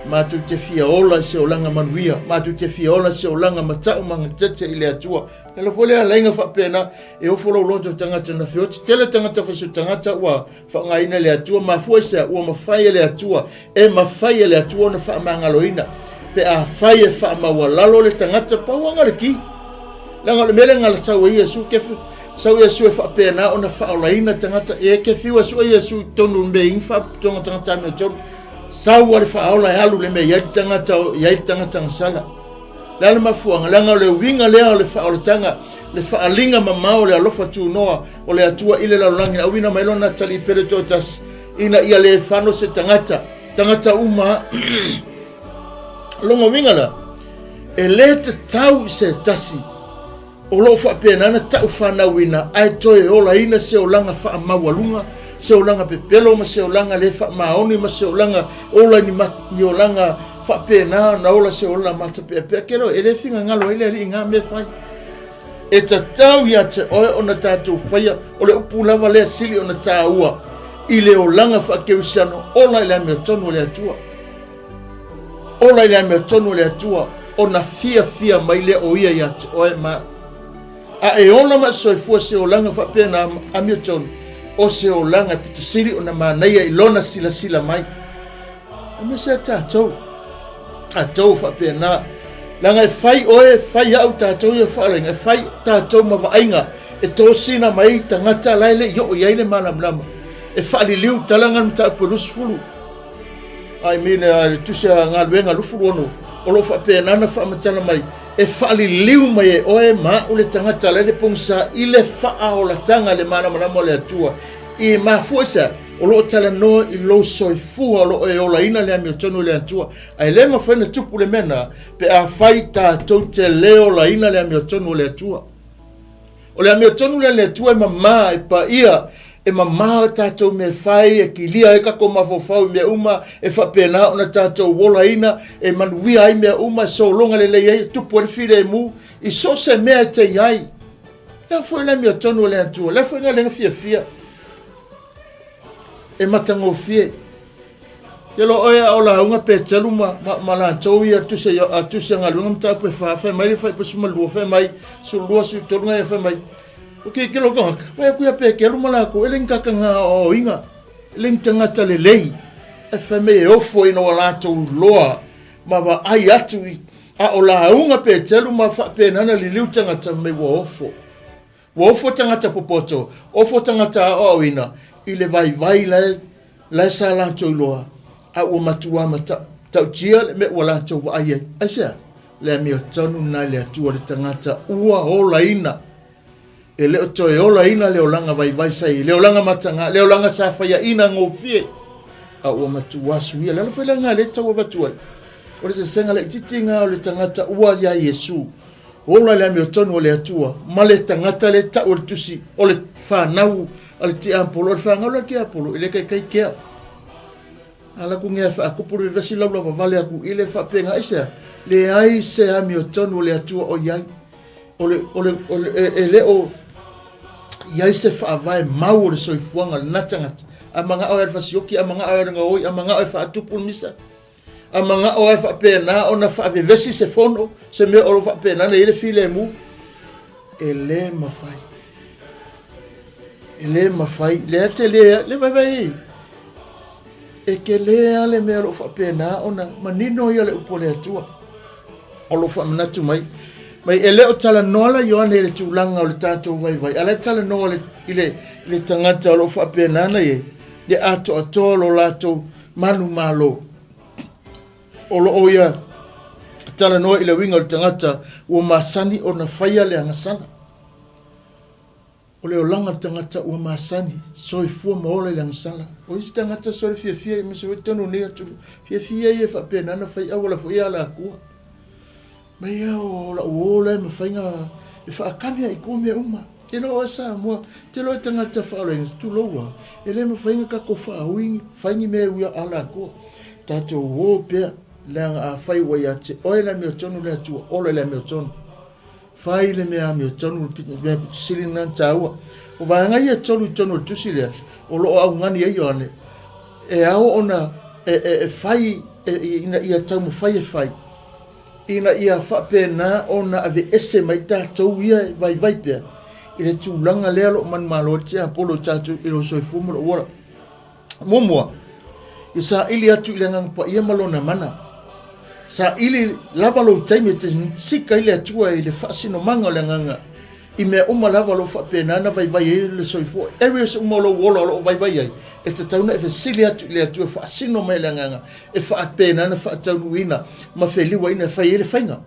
[SPEAKER 1] matou te fia ola i se olaga manuia, matou te fia ola i se olaga matau magatete i le Atua. E ala foi le alaiga faapena, e ofo lou loto tagata na feoti. Tele tagata faiso tagata ua faaaogaina e le Atua, mafua i se a? Ua mafai e le Atua, e mafai e le Atua ona faamagaloina. Pe afai e faamaualalo le tagata, pau aga le ki. Leaga o le mea lea na sau ai Iesu, ke sau Iesu e faapena ona faaolaina tagata. E ke fiu e sue Iesu i totonu o le mea i faapotopotoga tagata amiotonu. Sau a le faaola e alu le mea i ai le tagata, i ai le tagata gasala. Le a le mafuaaga? Leaga o le uiga lea o le faaolataga, le faaaliga mamao o le alofa tunoa o le Atua i le lalolagi, na auina mai lona atalii pele toatasi, ina ia le fano se tagata, tagata uma. Lona uiga la, e le tatau i se tasi O lo o faapena ona taufanauina ae toe olaina se olaga faamaualuga, se olaga pepelo ma se olaga le faamaoni ma se olaga ola i ni, ni olaga faapena ona ola se olaga matapeapea. Kelo, e le finagalo ai le Alii i ngā mea e fai. E tatau ia te oe ona tatou faia, o le upu lava lea sili ona tāua i le olaga faakerisiano, ola i le amiotonu o le Atua. Ola i le amiotonu o le Atua, ona fiafia mai lea o ia ia te oe ma a e ola ma e soifua se olaga faapena amiotonu, o se olaga e pito sili ona manaia i lona silasila mai. Aemaise a tatou, tatou faapena, leaga e fai oe, e fai au tatou ia faalaina, e fai tatou ma vaaiga e tosina mai tagata la e le i oo i ai le malamalama, e faaliliu talaga le mataupu e 20. I mean, le tusi a galuega 26, o lo o faapena ona faamatala mai, e faaliliu mai e oe ma au le tagata la e le pogisa i le faaolataga i le malamalama o le Atua. I mafua i se a? O lo o talanoa i lou soifua o lo o e olaina le amiotonu i le Atua. Ae le mafai ona tupu le mea lena pe afai tatou te le olaina le amiotonu o le Atua. O le amiotonu lea le Atua e mama, e paia, e mama tatou mea e fai, e kilia ai tatou mafaufau i mea uma, e faapena ona tatou olaina, e manuia ai mea uma, e sologa lelei ai, e tupu ai le filemu, i so o se mea e te i ai. Lea foi le amiotonu o le Atua, lea foi le fiafia. E matagofie. Te lo oe a o lauga Petelu ma, ma, ma latou ia tusi a tusi a galuega mataupu e fa, fai mai le fai pasu ma lua, fai mai sulua su tolu ngai fai mai. O ke ke lo ka, vai aku ia Petelu ma lakou, e le ni kaka ngā oinga, e le ni tangata lelei. E fai mai e ofo ina ua latou loa ma vaai atu i a o lauga Petelu ma faapena na liliu tagata mai ua ofo. Ua ofo tagata popoto, ofo tagata aoaoina i le vaivai lae, lae sa latou iloa, a ua matuā matautia le mea ua latou vaai ai. Aisea? Le amiotonu lena i le Atua le tagata ua olaina. E le o toe olaina le olaga vaivai sa i ai, le olaga mataga, le olaga sa faiaina gofie, a ua matuā suia. Le ala foi lea lena lea e tau avatu ai. O le sesega laitiiti lena o le tagata ua iā Iesu. Ola i le amiotonu o le Atua ma le tagata le tau o le tusi o le fanau a le tiapolo. O le fanau la tiapolo e le kaikai kea. A la ku ngea whaakupu le vesi lau lava vale aku i le whaapenga aisea. Leai se amiotonu o le Atua o iai. O le, o le, o le, e, e le o iai se whaavae mau o le soifuaga lena tagata. A mangao e le fasioki, a mangao e le ngaoi, a mangao e whaatupu le misa. A manao ai faapena ona faavevesi se fono, se mea o lo faapena na i ai le filemu, e le mafai. E le mafai. Lea te le, le vaivai ai. E tele lava le mea o lo o faapena ona manino ia le upu a le Atua. O lo o faamanatu mai. Mai e le o talanoa la Ioane i le tulaga o le tatou vaivai, a la e talanoa le, i le, i le tagata o lo o faapena ona i ai, le atoatoa o lo latou manumalo. O lo o ia talanoa i le uiga o le tagata ua masani ona faia le agasala. O le olaga o le tagata ua masani, soifua ma ola i le agasala. O isi tagata sole fiafia aemaise foi totonu o nei atunuu, fiafia ia e faapena ona fai auala foi ia alakua. Mai a o la'u uo la e mafai na e faakami a i tua mea uma. Te iloa oe Samoa, te iloa oe tagata faaolaina, tulou a, e le mafai na tatou faaui ni, fai ni mea e ui ala atua. Tatou uo pea, leaga afai ua ia te oe le amiotonu le Atua, ola i le amiotonu. Fai le mea amiotonu, le mea pito sili lena na taua. O vaega ia e tolu i totonu o le tusi lea, o lo o augani ai Ioane, e ao ona e, e, e fai, e, ina ia taumafai e fai, ina ia faapena ona aveese mai tatou ia e vaivai pea i le tulaga lea o lo o manumalo ai le tiapolo i tatou i lou soifua ma lou ola. Muamua, ia saili atu i le Agaga Paia ma Lona mana. Saili lava lou taimi e te sika ai le Atua i le faasinomaga o le Agaga i mea uma lava o lo o faapena ona vaivai ai le soifua. Areas uma o lou ola o lo o vaivai ai, e tatau ona e fesili atu i le Atua e faasino mai le Agaga e faapena ona faataunuuina ma feliuaina e fai ai le faiga.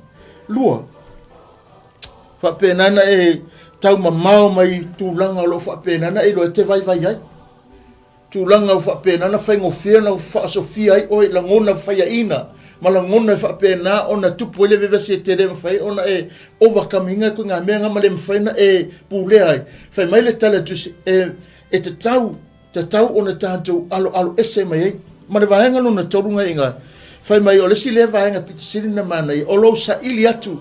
[SPEAKER 1] Lua, faapena ona e taumamao mai tulaga o lo o faapena ona e iloa e te vaivai ai. Tulaga ua faapena ona faigofie ona faasofia ai oe i lagona faiaina ma lagona e faapena ona tupu ai le vevesi e te le mafai ona e overcome ina ituaiga mea na ma le mafai ona e pulea ai. Fai mai le tala a le Tusi, e, e tatau, tatau ona tatou aloalo ese mai ai. Ma le vaega lona tolu na i ina, Fai mai o le isi lea vaega pito sili ona manaia, o lou saili atu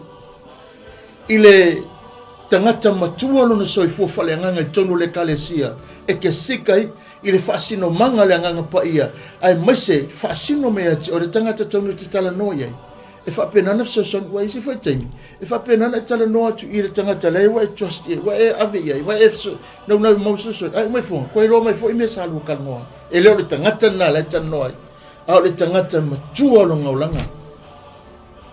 [SPEAKER 1] i le tagata matua lona soifua faaleagaga i totonu o le Ekalesia e te sika ai i le faasinomaga o le Agaga Paia, aemaise faasino mai ia te oe le tagata tonu e te talanoa i ai. E faapena ona fesoasoani, aua i isi foi taimi, e faapena ona e talanoa atu i le tagata la ua e trust i ai, ua e ave i ai, ua e naunau e maua fesoasoani, ae uma ifoga, koe iloa mai foi mea sa lua talanoa ai. E le o le tagata lena la e talanoa ai, a o le tagata matua o lona olaga.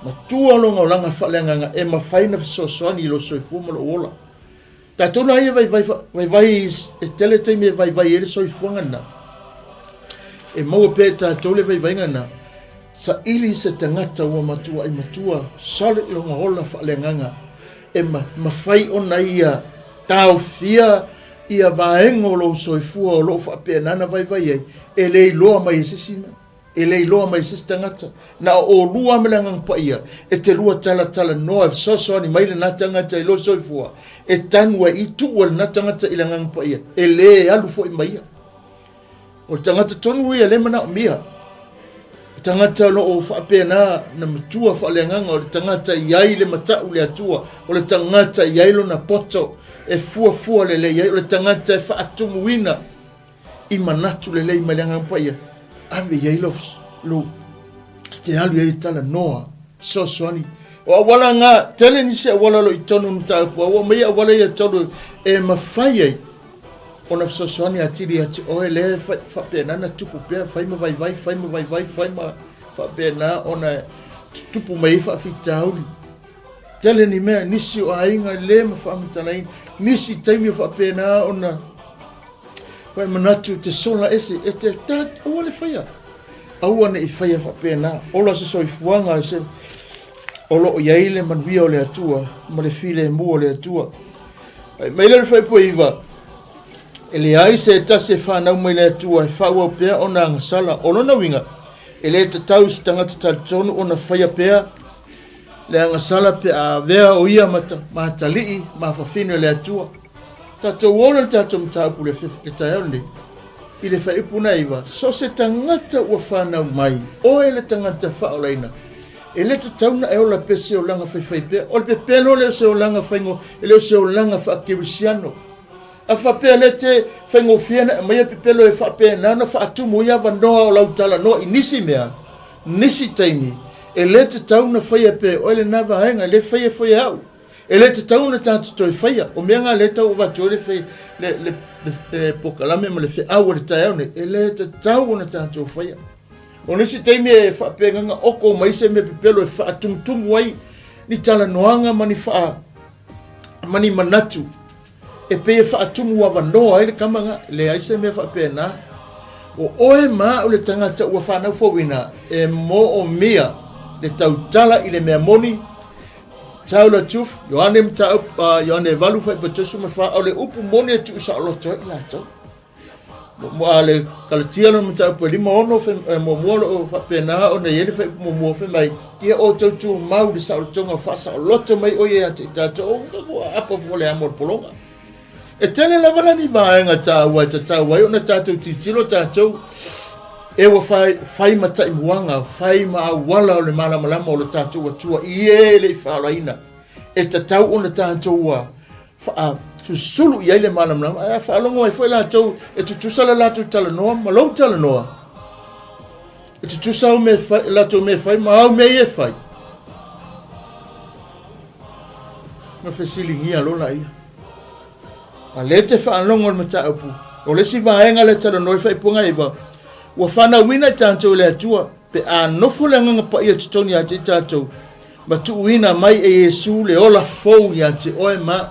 [SPEAKER 1] Matua lona olaga faaleagaga e mafai ona fesoasoani i lou soifua ma lou ola. Tatou la ia vaivai, vaivai e tele taimi e vaivai ai le soifuaga lena. E maua pea e tatou le vaivaiga lena. Saili se tagata ua matuai matua solid lona ola faaleagaga e ma, mafai ona ia taofia ia vaega o lou soifua o lo o faapena ona vaivai ai, e le iloa mai e se isi mea. E le iloa mai e se isi tagata. Na o olua ma le Agaga Paia e te lua talatalanoa e fesoasoani mai lena tagata i lou soifua, e tanu ai i tuu ai lena tagata i le Agaga Paia, e le alu foi ma ia. O le tagata tonu ia le manaomia. O tagata o lo o faapena na matua faaleagaga, o le tagata i ai le matau i le Atua, o le tagata i ai lona poto e fuafua lelei ai, o le tagata e faatumuina i manatu lelei mai le Agaga Paia, ave i ai lou, lou, te alu i ai e talanoa, fesoasoani. O auala ngā, tele nisi auala o lo i tonu mataupu, a ua mai auala ia tolu e mafai ai ona fesoasoani atili ia te oe lea e faapena ona tupu pea, fai ma vaivai, fai ma vaivai, fai ma faapena ona tutupu mai ai faafitauli. Tele ni mea, nisi o aiga le ma faamatalaina, nisi taimi o faapena ona Wai manatu te sola ese, e te tā, aua le whaia. Aua ne i whaia whapena. Ola se soifuaga se o loo i ai le manuia o le Atua ma le filemu o le Atua. Ai mai le fuaiupu 9, e leai se tasi e whanau mai le Atua e faaauau pea ona agasala. O lona uiga, e le tatau i se tagata talitonu ona faia pea le agasala pe a avea o ia ma atalii ma afafine o le Atua. Tatou ola le tatou mataupu le, le taeao lenei i le fuaiupu na iva, so se tagata ua fanau mai, oe le tagata faaolaina, e le tatau na e ola pea se olaga faifai pea. O le pepelo le o se olaga faigo, e le o se olaga faakerisiano. A faapea le te faigofie na aumaia pepelo e faapena ona faatumu ai avanoa o lau talanoa i nisi mea, nisi taimi, e le tatau na faia pea e oe lena vaega, e le faia foi e au. E le tatau ona tatou toe faia. O mea na lea e tau avatu ai le, fe, le, le, le, le pokalame ma le feau o le taeao nei, e le tatau ona tatou faia. O nisi taimi e faapegaga oko mai se mea pepelo e faatumutumu ai ni talanoaga ma ni faa ma ni manatu e pei e faatumu avanoa ai le kama ga, leai se mea faapena. O oe ma au le tagata ua fanau fouina e moomia le tautala i le mea moni. Tell the truth, Ioane mataupu, Ioane 8 fuaiupu 34, o le upu moni e tuusaoloto ai i latou. Mo a le Kalatia lona mataupu e 56 fai, muamua o lo o faapena ona i ai le fuaiupu muamua fai mai, ia outou tumau i le saolotoga faasaoloto mai oe ia te i tatou, ua aapa fua le amo o le pologa. E tele lava la ni vaega taua e tatau ai ona tatou tilotilo tatou e ua fai, fai ma taimuaga, fai ma auala o le malamalama o le tatou Atua i e le i faaolaina. E tatau ona tatou faasusulu i ai le malamalama. Ae a faalogo ai foi latou e tutusa le latou talanoa ma lou talanoa, e tutusa au mea fai, latou mea fai ma au mea ia e fai. Na fesiligia loa laia. A lea te faalogo le mataupu, o le isi vaega lea talanoa i faaipuga iva, ua fanauina i tatou e le Atua, pe a nofo le Agaga Paia i totonu ia te i tatou, ma tuuina mai e Iesu le ola fou ia te oe ma au.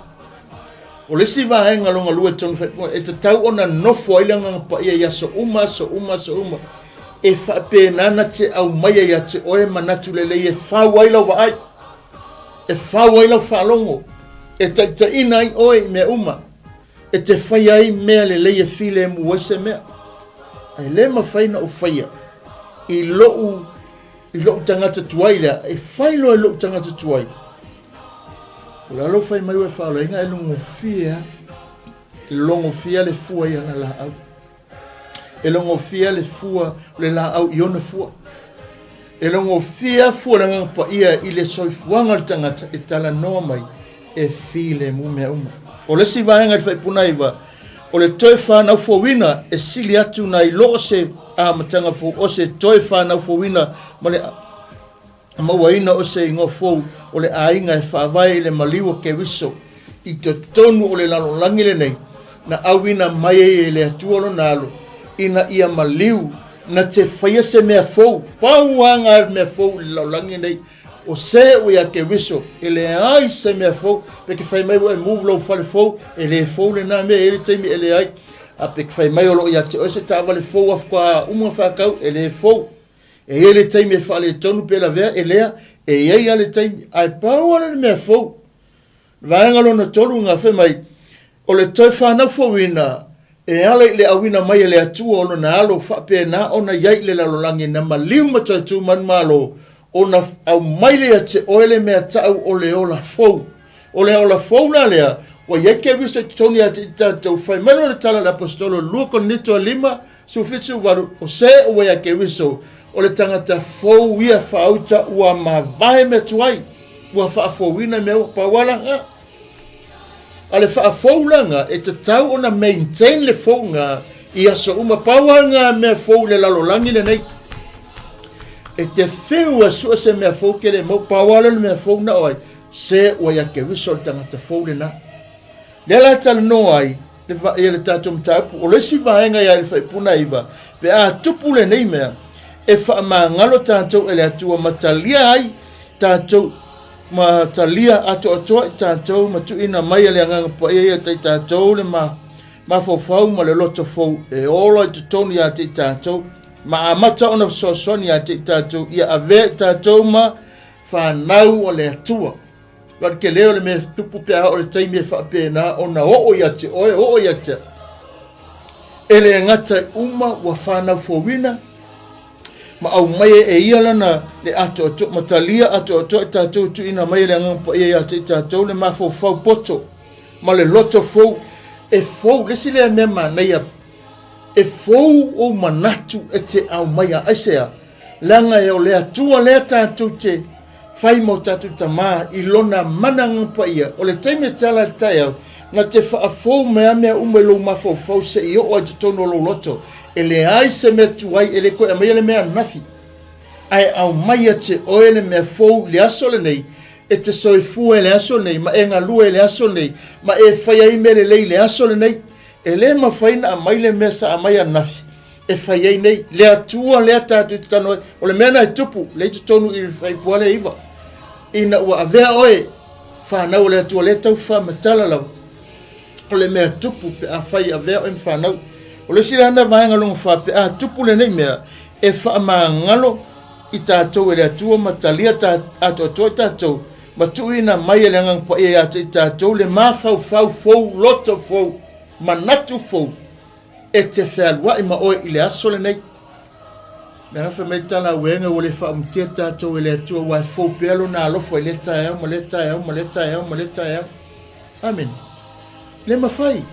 [SPEAKER 1] O le isi vaega longa lua i totonu faaipuga, e tatau ona nofo ai le Agaga Paia i aso uma, aso uma, aso uma, e faapena na te aumaia ia te oe manatu lelei e fau ai lau vaai, e fau ai lau faalogo, e taitaiina ai oe i mea uma, e te faia ai mea lelei e filemu ai se mea. Ae le mafai ona ou faia i lou i lou tagata tuai lea, e fai loa i lou tagata tuai. O le a lou fai mai ua e faaolaina e logofie lava. E logofie le fua i ana laau. E logofie le fua o le laau i ona fua. E logofia fua le Agaga Paia i le soifuaga o le tagata e talanoa mai e filemu mea uma. O le isi vaega i le Faaipuga 9, o le toe fanau fouina e sili atu nai lo o se amataga fou o se toe fanau fouina ma le mauaina o se igoa fou o le aiga e faavae i le maliu o Keriso i totonu o le lalolagi lenei na auina mai ai e le Atua lona alo ina ia maliu na te faia se mea fou. Pau lava le mea fou i le lalolagi lenei o se ua ia Keriso, e leai se mea fou. Pe ke fai mai ua e move lou fale fou, e le fou lena mea, e i ai le taimi e leai. A pe ke fai mai o lo o ia te oe se taavale fou afuka uma faatau, e le fou. E i ai le taimi e faaletonu pe lavea, e lea, e i ai lava le taimi, ae pau lava lea le mea fou. Vaega lona tolu na fai mai, o le toe fanau fouina e ala i le auina mai e le Atua o lona alo faapena ona i ai i le lalolagi na maliu ma toe tu manumalo ona aumai lea ia te oe le mea ta'u o le ola fou. O le ola fou la lea, ua i ai Keriso i totonu ia te i tatou. Fai mai loa le tala a le Aposetolo 2 Korinito 5, 17, 18, o se ua ia Keriso, o le tagata fou ia faauta ua mavae mea tuai, ua faafouina mea ua pau ala ga. A le faafoulaga e tatau ona maintain le fouga i aso uma. Pau lava lena mea fou i le lalolagi lenei. E te fiu e sue se mea fou ke le mau, pau lava lea o le mea fou na o ai, se ua ia Keriso le tagata fou lena. Lea la e talanoa ai le, ia le tatou mataupu, o le isi vaega ia i le faipuna iva, pe a tupu lenei mea, e faamagalo tatou e le Atua ma talia ai tatou ma talia atoatoa i tatou ma tuuina mai e le Agaga Paia ia te i tatou le ma, mafaufau ma le loto fou e ola i totonu ia te i tatou, ma amata ona fesoasoani ia te i tatou ia avea i tatou ma fanau a le Atua. Aua le tele o le mea e tupu pe a oo le taimi e faapena ona oo ia te oe, oo ia te au. E le gata i uma ua fanau fouina, ma aumai e ia lana le atoatoa, ma talia atoatoa i tatou tuuina mai e le Agaga Paia ia te i tatou le mafaufau poto ma le loto fou e fou. Le isi lea mea manaia, e fou ou manatu e te aumaia. Aisea? Leaga e o le Atua lea tatou te fai ma o tatou tamā i lona mana Agaga Paia. O le taimi e te ala i le taeao, na te faafou mai a mea uma i lou mafaufau se i oo ai i totonu o lou loto. E leai se mea tuai, e le toe aumaia le mea ananafi, ae aumai ia te oe le mea fou i le aso lenei, e te soifua i le aso lenei, ma e galue i le aso lenei, ma e fai ai mea lelei i le aso lenei. E le mafai ona aumai le mea sa aumai ananafi e fai ai nei. Le Atua lea tatou te talanoa ai, o le mea lena e tupu, lea i totonu i le Faipua lea iva, ina ua avea oe, fanau a le Atua, lea e tau faamatala lava, o le mea tupu pe afai e avea oe ma fanau. O le isi la lena vaega lona fa, pe a tupu lenei mea, e faamagalo i tatou e le Atua ma talia atoatoa i tatou, ma tuuina mai e le Agaga Paia ia te i tatou le mafaufau fou, loto fou, manatu fou, e te fealuai ma oe i le aso lenei. Leaga fai mai tala auega ua le faaumutia tatou e le Atua aua e fou pea lona alofa i lea taeao ma lea taeao ma lea taeao ma lea taeao. Amene. Le mafai,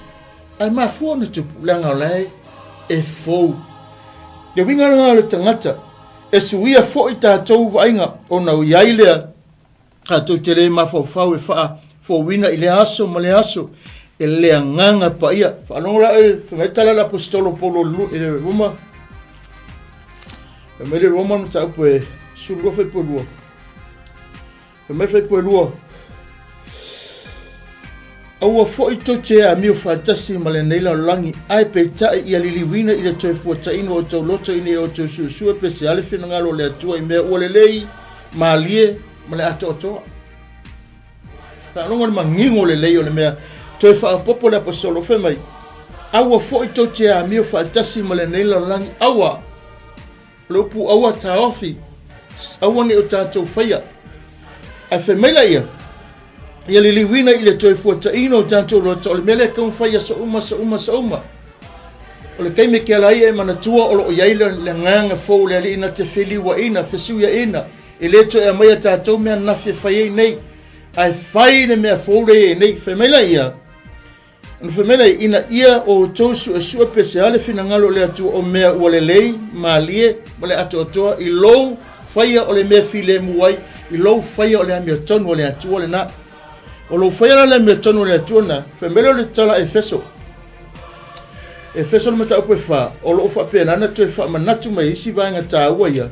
[SPEAKER 1] ae mafua ona tupu, leaga o la e fou. Le uiga lena o le tagata, e suia foi tatou vaaiga ona i ai lea Tatou te le mafaufau e faafouina i lea aso ma lea aso e le Agaga Paia. Faalogo la oe, fai mai le tala a le Aposetolo Paulo i le Roma, fai mai le Roma mataupu e 12 fuaiupu 2. Fai mai le fuaiupu 2, Aua foi tou te amio faatasi ma lenei lalolagi, ae peitai ia liliuina i le toe fuataina o outou loto ina ia outou suesue pe se a le finagalo o le Atua i mea ua lelei, malie ma le atoatoa. Faalogo le manino lelei o le mea toe faaopoopo le aposetolo fai mai, aua foi tou te amio faatasi ma lenei lalolagi, aua o le upu aua taofi, aua ne i o tatou faia. Ae fai mai laia, ia liliuina i le toe fuataina o tatou loto, o le mea lea e tatau ona fai aso uma, aso uma, aso uma. O le taimi e te ala ai e manatua o lo o i ai le agaga fou o le Alii na te feliuaina, fesuiaina, e le toe aumaia tatou mea ananafi e fai ai nei, ae fai le mea fou lea e i ai nei. Fai mai laia, ona fai mai laia, ina ia outou suesue pe se a le finagalo o le Atua o mea ua lelei, malie ma le atoatoa i lou faia o le mea filemu ai i lou faia o le amiotonu a le Atua lena. O lou faia la le amiotonu a le Atua lena, fai mai lea o le tala Efeso. Efeso le mataupu e fa, o loo faapena ona toe faamanatu mai isi vaega taua ia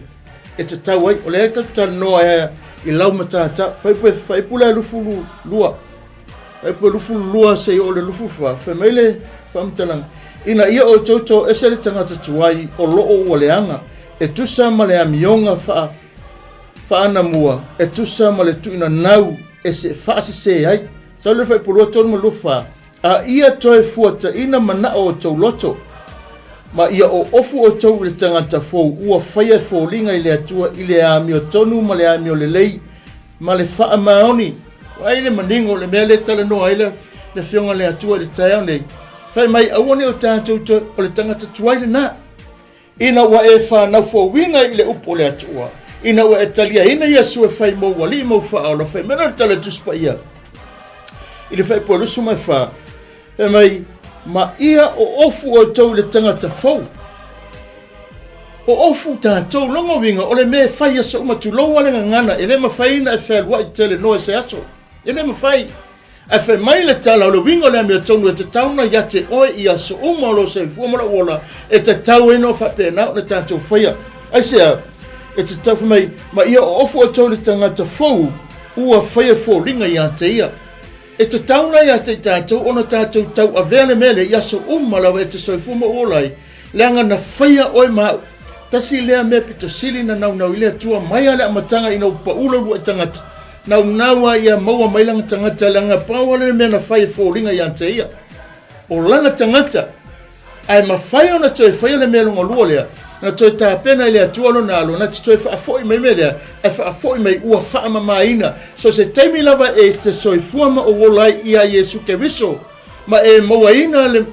[SPEAKER 1] e tatau ai. O lea e tatou talanoa ai i lau matata. Faipu faipu lea 22. Faipu 22 seia oo i le 24, fai mai le faamatalaga, Ina ia outou toese le tagata tuai o loo ua leaga, e tusa ma le amioga faa faanamua, e tusa ma le tuuinanau e se faasese ai. Sau le fuaiupu 23 ma 24, A ia toe fuataina manao o outou loto, ma ia oofu outou i le tagata fou ua faia e foliga i le Atua i le amiotonu ma le amiolelei ma le faamaoni. Vaai le manino o le mea lea e talanoa ai le Afioga a le Atua i le taeao nei. Fai mai, aua ne i o tatou toe, o le tagata tuai lena. Ina ua e fanau fouina i le upu o le Atua, ina ua e taliaina Iesu e fai mou alii mou faaola, fai mai le tala Tusi Paia i le fuaiupu 24, fai mai, ma ia oofu outou i le tagata fou. Oofu tatou, lona uiga o le mea e fai aso uma, tulou a le gagana, e le mafai ona e fealuai tele noa i se aso. E le mafai. Ae fai mai le tala o le uiga o le amiotonu e tatau ona ia te oe i aso uma o lou soifua ma lou ola, e tatau ai ona faapena ona tatou faia. Aisea? E tatau fai mai, ma ia oofu outou i le tagata fou ua faia foliga ia te ia. E tatau la ia te i tatou ona tatou tauavea le mea lea i aso uma lava e te soifua ma ou ola ai, leaga na faia oe ma au. Tasi lea mea pito sili na naunau i le Atua mai lava le amataga ina ua pau le uluai tagata, Naunau a ia maua mai lana tagata, leaga pau lava le mea na fai e foliga ia te ia, o lana tagata. Ae mafai ona toe faia le mea lona lua lea, na toe tapena i le Atua lona alo, na te toe faafoi mai mea lea, ae faafoi mai ua faamamaina. So se taimi lava e te soifua ma ou ola ai ia Iesu Keriso, ma e mauaina le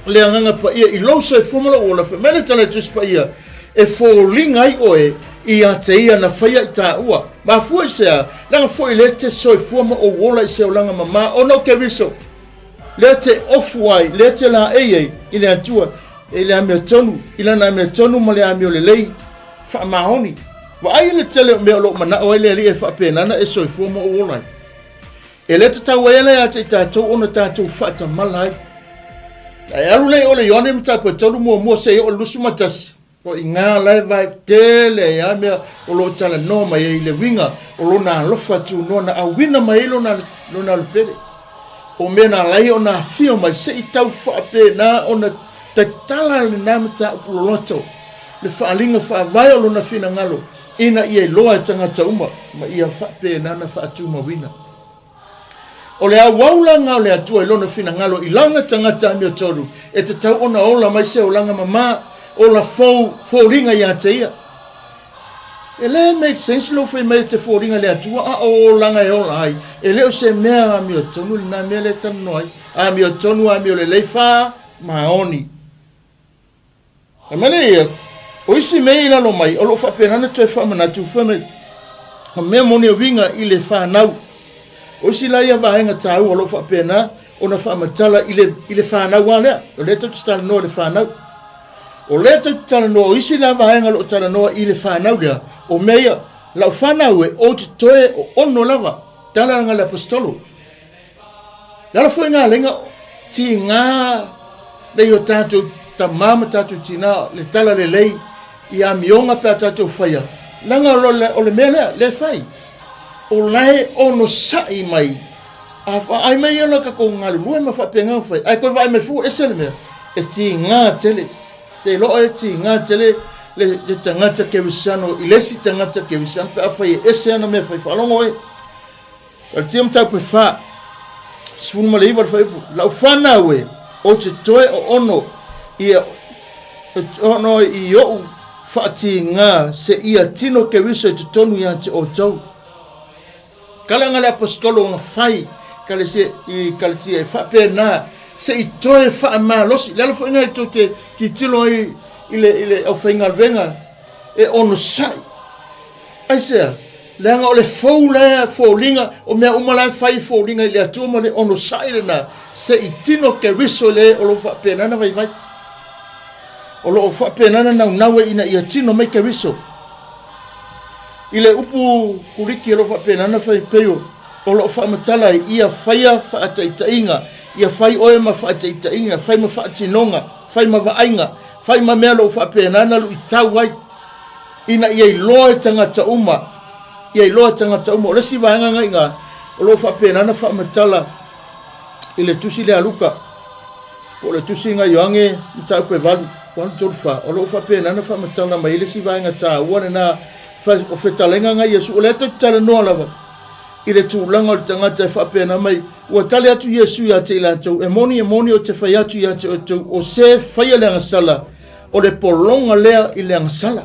[SPEAKER 1] le Agaga Paia i lou soifua ma lou ola, fai mai le tala i Tusi Paia, e foliga ai oe ia te ia na faia i tāua. Mafua i se a? Leaga foi lea te soifua ma ou ola i se olaga mamā ona o Keriso. Lea te ofu ai, lea te laei ai i le Atua, i le amiotonu, i lana amiotonu ma le amiolelei faamaoni. Vaai le tele o mea o lo o manao ai le Alii e faapena ona e soifua ma ou ola ai. E le tatau ai ala ia te i tatou ona tatou faatamala ai. Ae alu lea i o le Ioane mataupu e 3 muamua seia oo i le 21, o i ina la e vae tele ai lava mea o lo o talanoa mai ai i le uiga o lona alofa tunoa na auina mai ai lona, lona alupele. O mea na ala ai ona afio mai se i tau faapena ona tatala lena mataupu loloto, le faaaliga faavae o lona finagalo ina ia iloa e tagata uma ma ia faapena ona faatumauina. O le auaulaga o le Atua i lona finagalo i lana tagata amiotonu e tatau ona ola mai se olaga mamā, ola fou, foliga ia te ia. E le make sense lou fai mai e te foliga i le Atua a o olaga e ola ai. E le o se mea amiotonu lena mea lea e talanoa ai. Amiotonu, amiolelei, faamaoni. Fai mai lea ia, o isi mea i lalo mai, o lo o faapena ona toe faamanatu, fai mai, o mea moni e uiga i le fanau. O isi la ia vaega taua o lo o faapena ona faamatala i le, i le fanau lava lea. O lea tatou te talanoa i le fanau. O lea tatou te talanoa, o isi la vaega o lo o talanoa i le fanau lea, o mea ia, lau fanau e, ou te toe ono lava, tala nga le aposetolo. Le ala foi ngā lenga tigā nei o tātou tamā ma tātou tinā le tala lelei i amioga pe a tātou whaia. Leaga o le mea lea, le whai. O lae onosai mai. A vaai mai ia la tatou galulue ma faapena ona fai. Ae toe vaai mai fua ese le mea. E tigā tele. Te iloa e tigā tele le, le tagata kerisiano i le isi tagata kerisiano pe afai e ese ana mea fai. Faalogo oe. Galatia mataupu e fa, 19 le fuaiupu, Lau fanau e, ou te toe oono ia ono i ou faatigā seia tino Keriso i totonu ia te outou. Kala nga le aposetolo nga fai kalesia i Galatia e faapena se i toe faamalosi. Le ala foi nga i tou te titilo ai i le, i le aufaigaluega e onosai. Aisea? Leaga o le fou lea foliga, o mea uma la e fai foliga i le Atua ma le onosai lena, se i tino Keriso le o lo o faapena na vaivai. O lo o faapena na naunau ai ina ia tino mai Keriso. I le upu Kuliki o lo o faapena ona fai pei o o lo o faamatala ai, ia faia faataitaiga, ia fai oe ma faataitaiga, fai ma faatinoga, fai ma vaaiga, fai ma mea o lo o faapena ona luitau ai, ina ia iloa e tagata uma, ia iloa e tagata uma. O le isi vaega lena i ina, o lo o faapena ona faamatala i le tusi lea a Luka, po o le tusiga Ioane mataupu e 8, 1, 3, 4, o lo o faapena ona faamatala mai ai le isi vaega taua lena o fetalaiga na Iesu. O lea tatou te talanoa lava i le tulaga o le tagata e faapena mai, ua tali atu Iesu ia te i latou, e moni, e moni, ou te fai atu ia te outou, o se faia le agasala, o le pologa lea i le agasala.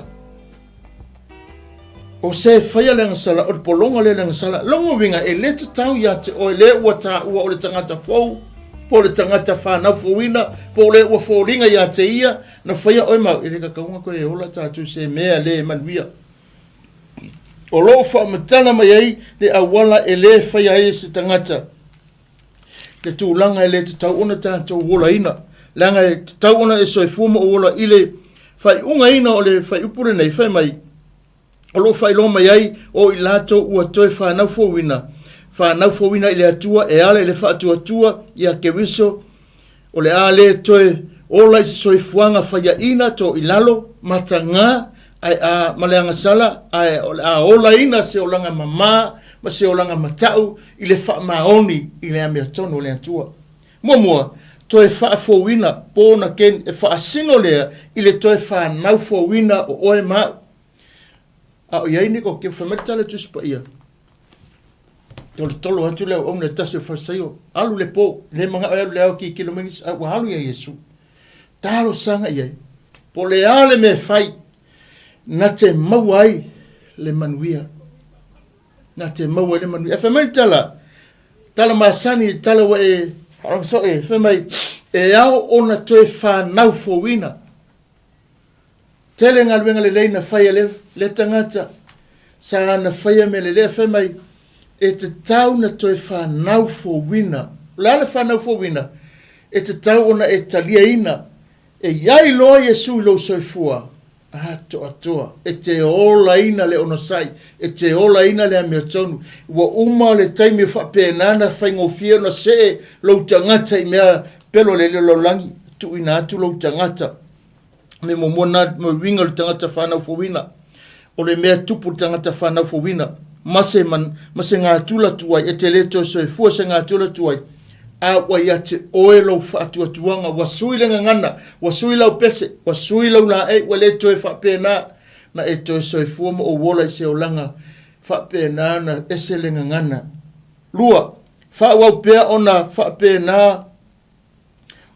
[SPEAKER 1] O se faia le agasala, o le pologa lea i le agasala. Lona uiga, e le tatau ia te oe le ua taua o le tagata fou, po o le tagata fanau fouina, po o le ua foliga ia te ia, na faia oe ma au, e le tatau ona toe ola tatou se mea le manuia. O lo o faamatala mai ai le auala e le faia ai e se tagata le tulaga e le tatau ona tatou olaina, leaga e tatau ona e soifua ma ou ola i le faaiugaina o le fuaiupu lenei, fai mai, o lo o faailoa mai ai o i latou ua toe fanau fouina, fanau fouina i le Atua e ala i le faatuatua ia Keriso, o le a le toe ola i se soifuaga faiaina to i lalo, matagā, ae a, ma le agasala, ae o le a olaina se olaga mamā ma se olaga matau i le faamaoni i le amiotonu o le Atua. Muamua, toe faafouina, born again, e faasino lea i le toe fanau fouina o oe ma au. A o i ai ni koke, fai mai le tala Tusi Paia, tolotolo atu le auauna e tasi o Farisaio, alu le po, le manao e alu le ao kikilo mai nisi, a ua alu ia Iesu. Talosaga i ai, po o le a le mea e fai, na te maua ai le manuia. Na te maua ai le manuia. E fai mai le tala, tala masani, le tala ua e faalogo e, fai mai, e ao ona toe fanau fouina. Tele galuega lelei na fai e lea tagata, sa na faia mea lelei, fai mai, e tatau na toe fanau fouina. O le a le fanau fouina? E tatau ona e taliaina e i ai loa Iesu i lou soifua atoatoa, e te olaina le onosai, e te olaina le amiotonu. Ua uma le taimi o faapena na faigofie ona see lou tagata i mea pelo le le lalolagi, tuuina atu lou tagata. Me muamua na mo uiga o le tagata fanau fouina. O le mea tupu le tagata fanau fouina, ma se, man, ma se gatula tuai, e te le toe soifua se gatula tuai, a ua ia te oe lou faatuatuaga, ua sui le gagana, ua sui lau pese, ua sui lau laei, ua le toe faapena na e toe soifua ma ou ola i se olaga faapena na ese le gagana. Lua, faaauau pea ona faapena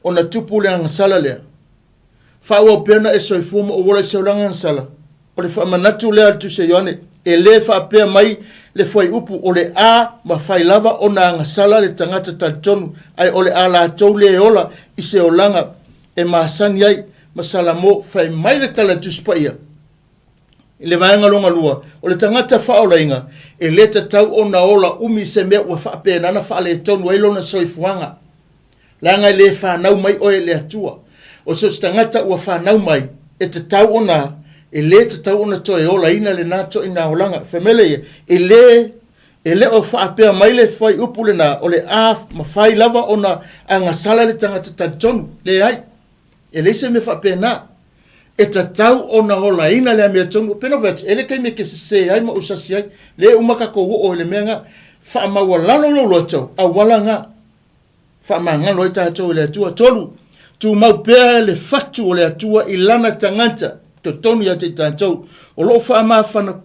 [SPEAKER 1] ona tupu le agasala lea. Faaauau pea ona e soifua ma ou ola i se olaga agasala. O le faamanatu lea a le Tusi a Ioane, e le faapea mai le fuaiupu o le a mafai lava ona agasala le tagata talitonu, ae o le a latou le ola i se olaga e masani ai. Ma Salamo, fai mai le tala a le Tusi Paia i le vaega lona lua, o le tagata faaolaina e le tatau ona ola umi i se mea ua faapena ona faaletonu ai lona soifuaga. Leaga e le fanau mai oe e le Atua. O so o se tagata ua fanau mai, e tatau ona, e le tatau ona toe olaina lena toina olaga. Fai mai lea ia, e le, e le o faapea mai le fuaiupu lena, o le a mafai lava ona agasala le tagata talitonu. Leai. E leai se mea faapena. E tatau ona olaina le amiotonu. Pei ona fai atu, e le taimi e te sese ai ma ou sasi ai. Lea e uma tatou oo i le mea lena. Faamaualalo lou loto, auala lena. Faamagalo ai tatou e le Atua. Tolu, tumau pea le fatu o le Atua i lana tagata, totonu ia te i tatou. O lo o faamafana,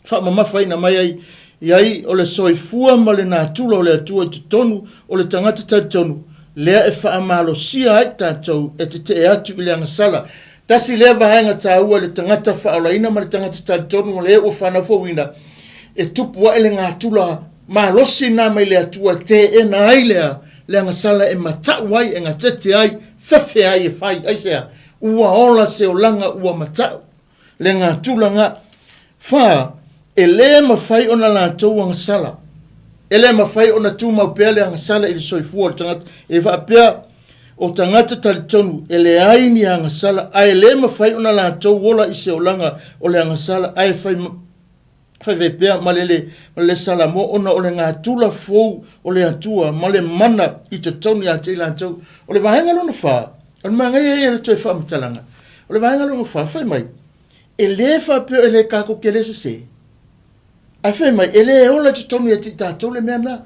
[SPEAKER 1] faamamafaina mai ai i ai o le soifua ma le natura o le Atua i totonu o le tagata talitonu, lea e faamalosia ai tatou e tetee atu i le agasala. Tasi lea vaega taua i le tagata faaolaina ma le tagata talitonu o le ua fanau fouina, e tupu ae le natura malosi na mai le Atua e teena ai lea le agasala e matau ai, e gatete ai, fefe ai e fai. Aisea? Ua ola se olaga ua matau le natura na. Fa, e le mafai ona latou agasala. E le mafai ona tumau pea le agasala i le soifua o le tagata. E faapea, o tagata talitonu e leai ni agasala, ae le mafai ona latou ola i se olaga o le agasala, ae fai Faifai pea ma le ma le Salamo ona o le gatula fou o le Atua ma le mana i totonu ia te i latou. O le vaega lona fa, o le manaia ia o le toe faamatalaga. O le vaega lona fa, fai mai, e le faapea e le tatou te le sese. Ae fai mai, e le ola i totonu ia te i tatou le mea na.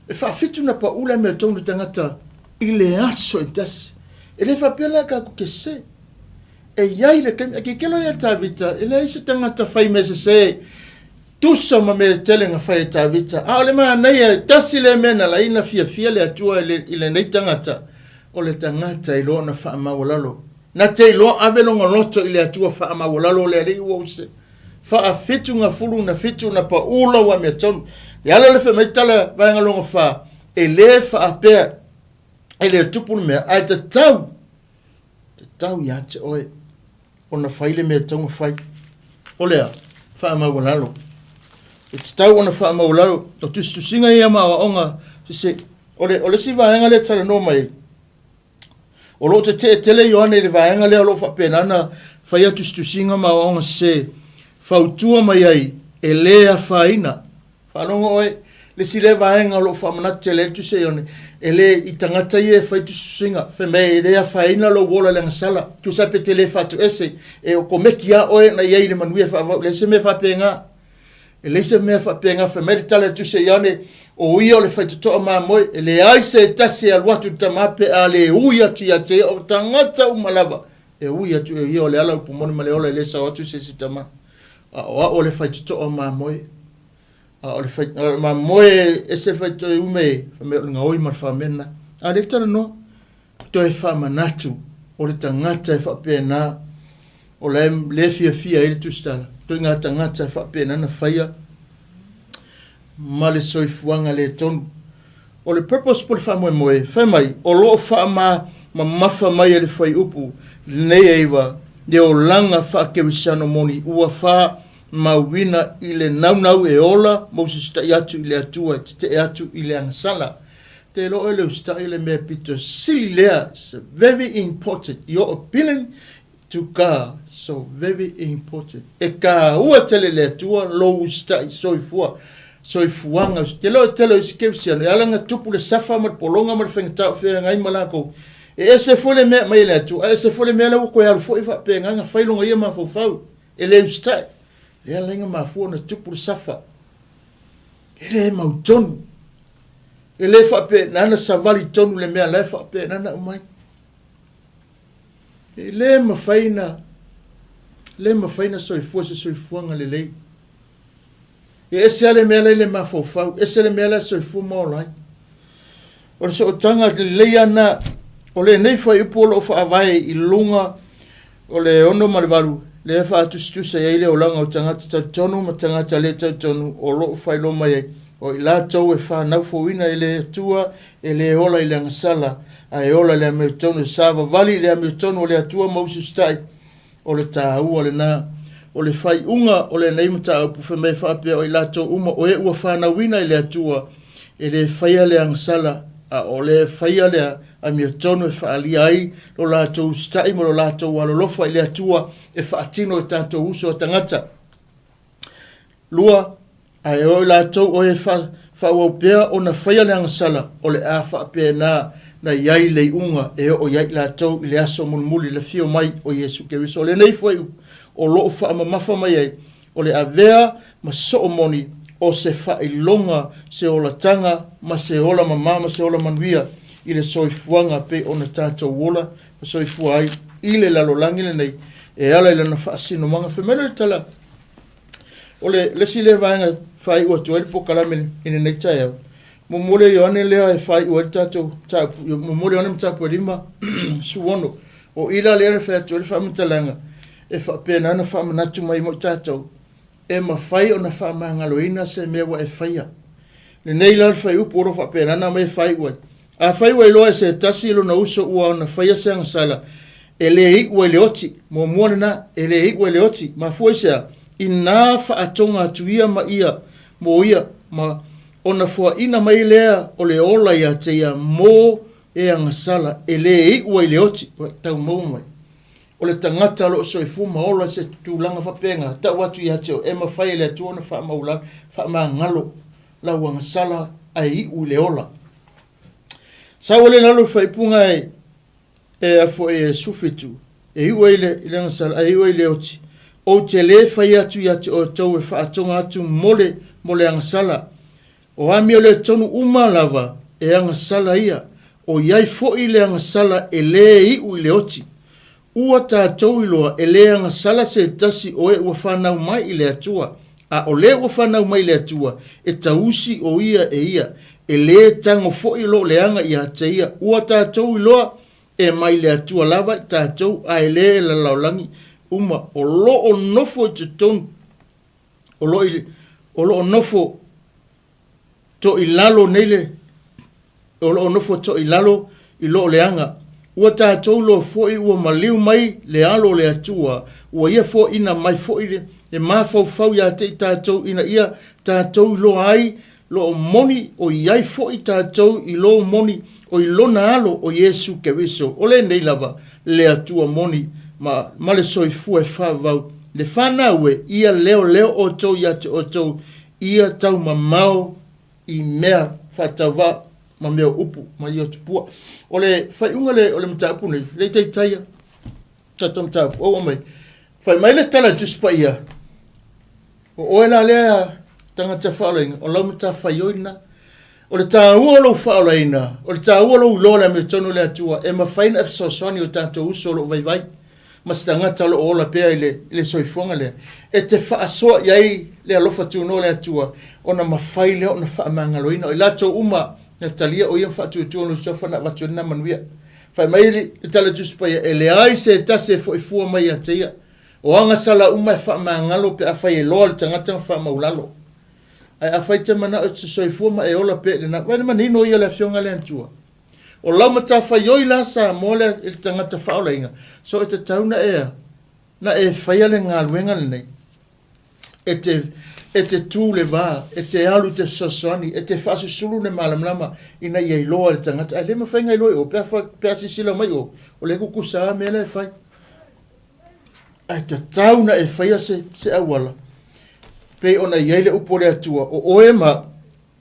[SPEAKER 1] E faafitu na pau le amiotonu le tagata i le aso e tasi. E le faapea la tatou te sese. E i ai le taimi, tilotilo ia Tavita, e leai se tagata fai mea sese, tusa ma mea tele na fai e Tavita. A o le manaia, e tasi lea mea na ala ai ona fiafia le Atua i lenei tagata, o le tagata e iloa ona faamaualalo. Na te iloa ave lona loto i le Atua faamaualalo o le Alii ua use. Faafitu na fulu na fitu na pau lau amiotonu. Le ala le fai mai tala vaega lona fa, e le faapea e le tupu le mea, ae tatau Tatau ia te oe ona fai le mea e tatau ona fai. O le a? Faamaualalo. E tatau ona faamaualalo. O tusitusiga ia ma aoaoga, se, o le, o le isi vaega lea e talanoa mai ai, o lo o tetee tele Ioane i le vaega lea o lo o faapena ona faia tusitusiga ma aoaoga sese, fautua mai ai e le afaina Faalogo oe, le isi lea vaega o lo o faamanatu tele ai le Tusi a Ioane, e le i tagata ia e fai tusitusiga, fai mai e le afaina lou ola i le agasala, tusa pe te le faatoese, e okomeki lava oe na i ai i le manuia faavavau. E leai se mea faapena. E leai se mea faapena. Fai mai le tala i le Tusi a Ioane, o ia o le faitotoa mamoe, e leai se tasi e alu atu i le Tama pe a le ui atu ia te ia, o tagata uma lava e ui atu e ia o le ala upu moni ma le ola e le sao atu se isi Tama. A o au o le faitotoa mamoe. A o le fai, o le mamoe ese le faitotoa e ume, fai mai o le gaoi ma le faamena. A o lea e talanoa, toe faamanatu o le tagata e faapena, o la e le fiafia ai le tusitala, ituaiga tagata e faapena na faia ma le soifuaga le tonu. O le purpose po o le faamoemoe, fai mai, o lo o faamamafa mai e le fuaiupu lenei e iva le olaga faakerisiano moni ua faamauina i le naunau e ola ma usiusitai atu i le Atua e tetee atu i le agasala. Te iloa oe le usitai le mea pito sili lea, it's very important, your appealing to God so very important. E kāua tele le Atua lou usitai soifua soifuaga. Te loa tele o isi kerisiano e ala na tupu le safa ma le pologa ma le faigata o feagai ma lakou. E ese foi le mea mai e le Atua, ae ese foi le mea la ua toe alu foi faapena na fai lona ia mafaufau. E le usitai. Lea la ina mafua ona tupu le safa. E le mautonu. E le faapena na savali tonu le mea la e faapena na aumai. E le mafai na le mafai na soifua se soifuaga lelei. E ese lava le mea la i le mafaufau, ese le mea la e soifua ma ola ai. O le sootaga lelei lava lena. O lenei fuaiupu o lo o faavae i luga o le 6 ma le 8, lea e faatusatusa i ai le olaga o tagata talitonu ma tagata le talitonu o lo o faailoa mai ai, o i latou e fanau fouina e le Atua e le ola i le agasala, ae ola i le amiotonu, e savavali i le amiotonu o le Atua ma usiusitai. O le taua lena. O le faaiuga o lenei mataupu fai mai faapea, o i latou uma o e ua fanauina i le Atua, e le faia le agasala, a o le faia le amiotonu e faaalia ai lo latou usitai ma lo latou alolofa i le Atua e faatino e tatou uso a tagata. Lua, ae o i latou o e faaauau pea ona faia le agasala, o le a faapena na i ai le iuga e oo i ai i latou i le aso mulimuli i le afio mai o Iesu Keriso. O lenei foi o lo o faamamafa mai ai, o le avea ma soo moni o se faailoga, se olataga ma se ola mama ma se ola manuia i le soifuaga pei ona tatou ola ma soifua ai i le lalolagi lenei e ala i lana faasinomaga. Fai mai lea o le tala, O le isi lea vaega e faaiu atu ai le polokalame i lenei taeao, muamua le Ioane lea e faaiu ai le tatou mataupu, muamua le Ioane mataupu e 56. O i la lea e fai atu ai le faamatalaga e faapena ona faamanatu mai mo i tatou, e mafai ona faamagaloina se mea ua e faia. Lenei la le fuaiupu o lo o faapena ona aumai e faaiu ai. Afai ua iloa e se tasi lona uso ua ona faia se agasala, e le iu ai le oti, muamua lena, e le iu ai le oti, mafua i se a? Inā faatoga atu ia ma ia mo ia, ma ona foaina mai lea o le ola ia te ia mō e agasala, e le iu ai le oti, ua tau maua mai. O le tagata o lo o soifua ma ola i se tulaga faapena, tau atu ia te oe, e mafai e le Atua ona faamaulalo, faamagalo lau agasala ae iu i le ola. Sau ai le lalo i faaipuga e e a foi e 17, e iu ai le, le agasala, ae iu ai le oti. Ou te lē fai atu ia te outou e faatoga atu mo le, mo le agasala. O amio le tonu uma lava e agasala ia, o i ai foi le agasala e lē iu i le oti. Ua tatou iloa e lē agasala se tasi o e ua fanau mai i le Atua, a o le ua fanau mai i le Atua, e tausi o ia e ia, e lē tago foi lo leaga ia te ia. Ua tatou iloa e mai le Atua lava i tatou, a e lē e lalaolagi uma o lo o nofo i totonu, o lo i, o lo o nofo toilalo nei le o lo o nofo toilalo i loo leaga. Ua tatou iloa foi ua maliu mai le Alo o le Atua, ua ia foaiina mai foi le, le mafaufau ia te i tatou ina ia tatou iloa ai loo moni o i ai foi tatou i lou moni o i lona Alo o Iesu Keriso. O lenei lava le Atua moni ma, ma le soifua e faavavau. Le fanau e, ia leoleo outou ia te outou ia taumamao i mea faatauvaa ma mea o upu ma ia tupua. O le faaiuga le, o le mataupu nei, le taitaia tatou mataupu, ou mai, fai mai le tala i Tusi Paia, o oe la lea tagata faaolaina, o lau matafaioi lena. O le taua o lou faaolaina, o le taua o lou iloa le amiotonu o le Atua, e mafai ona e fesoasoani i o tatou uso o lo o vaivai ma se tagata o lo o ola pea i le, i le soifuaga lea, e te faasoa i ai le alofa tunoa o le Atua, ona mafai lea ona faamagaloina. O i latou uma na talia o ia ma faatuatua lona suafa na avatu ai lena manuia. Fai mai le tala a Tusi Paia, e leai se tasi e foi fua mai ia te ia. O agasala uma e faamagalo pe afai e loa le tagata ma faamaulalo. Ae afai e te manao e te soifua ma e ola pea i lena, vaai le manino ia o le Afioga a le Atua. O lau matafaioi la Samoa lea i le tagata faaolaina, so e tatau na e, na e faia le galuega lenei. E te, e te tu le va, e te alu i te fesoasoani, e te faasusulu le malamalama ina ia iloa e le tagata. Ae le mafai ona iloa i o, pe a, pe a silasila mai o, o lea e kukusa lava mea la e fai. Ae tatau na e faia se, se auala, pei ona i ai le upu o le Atua, o oe ma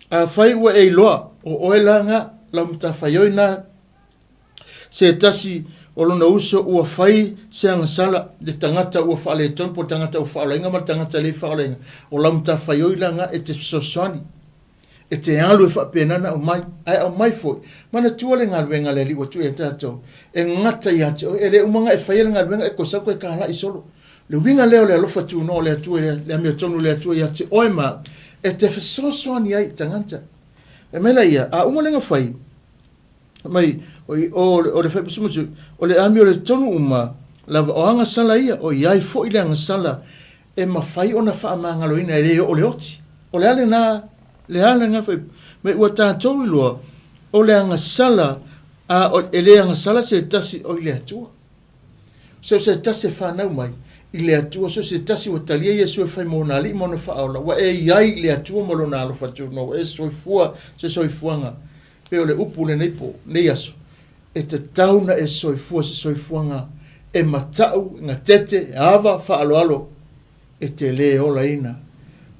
[SPEAKER 1] Afai ua e iloa, o oe la nga, lau matafaioi na, se tasi o lona uso ua fai se agasala, le tagata ua faaletonu po o le tagata ua faaolaina ma le tagata e le i faaolaina, o lau matafaioi la nga e te fesoasoani, e te alu e faapena ona aumai, ae aumai foi. Manatua le galuega a le Alii ua tuu ia tatou, e gata ia te oe, e le uma ona e faia le galuega e toe sau toe talai solo. Le uiga lea o le alofa tunoa o le Atua, le amiotonu o le Atua ia te oe ma au, e te fesoasoani ai i tagata. Fai mai laia, a uma lea na fai, mai, o, o, o le faipusumusu, o le amio le tonu uma, lava o agasala ia, o i ai foi le agasala e mafai ona faamagaloina e le oo le oti. O le a lena, le a lena fai, mai ua tatou iloa, o le agasala, a, o, e le agasala se tasi o i le Atua. So se tasi e fanau mai i le Atua, so se tasi ua talia Iesu e fai mo ona alii ma ona faaola, ua e i ai i le Atua ma lona alofa tunoa, ua e soifua se soifuaga pei o le upu lenei po, nei aso, e tatau na e soifua se soifuaga e matau, e gatete, e ava, faaaloalo, e te lē olaina.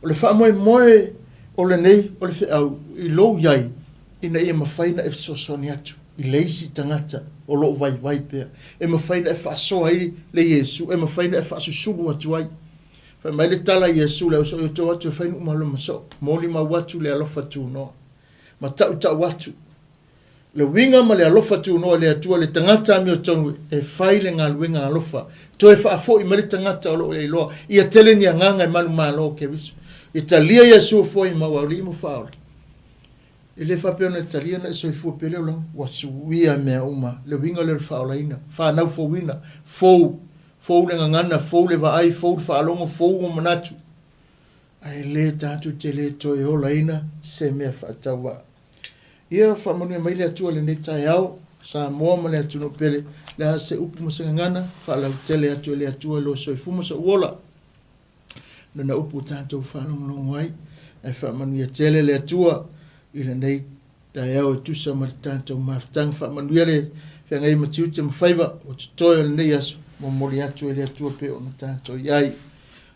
[SPEAKER 1] O le faamoemoe o lenei o le feau i lou i ai ina ia mafai ona e fesoasoani atu i le isi tagata o lo o vaivai pea, e mafai ona e faasoa ai le Iesu, e mafai ona e faasusulu atu ai. Fai mai le tala a Iesu, le ausoo i outou atu e fai nuu malama soo, molimau atu le alofa tunoa, ma tautau atu Le uiga ma le alofa tunoa i le Atua le tagata amiotonu e fai le galuega alofa, toe faafoi mai le tagata o lo o ia iloa, ia tele ni agaga e manumalo o Keriso. Ia talia Iesu foi ma ua alii ma faaola. E le faapea ona e talia na e soifua pea le olaga, ua suia mea uma, le uiga lea o le faaolaina, fanau fouina, fou, fou le gagana, fou le vaai, fou le faalogo, fou ua manatu. Ae le tatou te le toe olaina se mea faatauvaa. Ia faamanuia mai le Atua i lenei taeao, Samoa ma le atunuu pele, le a se upu ma se gagana, faalautele atu e le Atua i lou soifua ma sou ola. Lona upu ua tatou faalogologo ai, ae faamanuia tele le Atua i lenei taeao e tusa ma le tatou mafutaga. Faamanuia le feagai ma tiute ma faiva o totoe o lenei aso. Momoli atu e le Atua pei ona tatou i ai.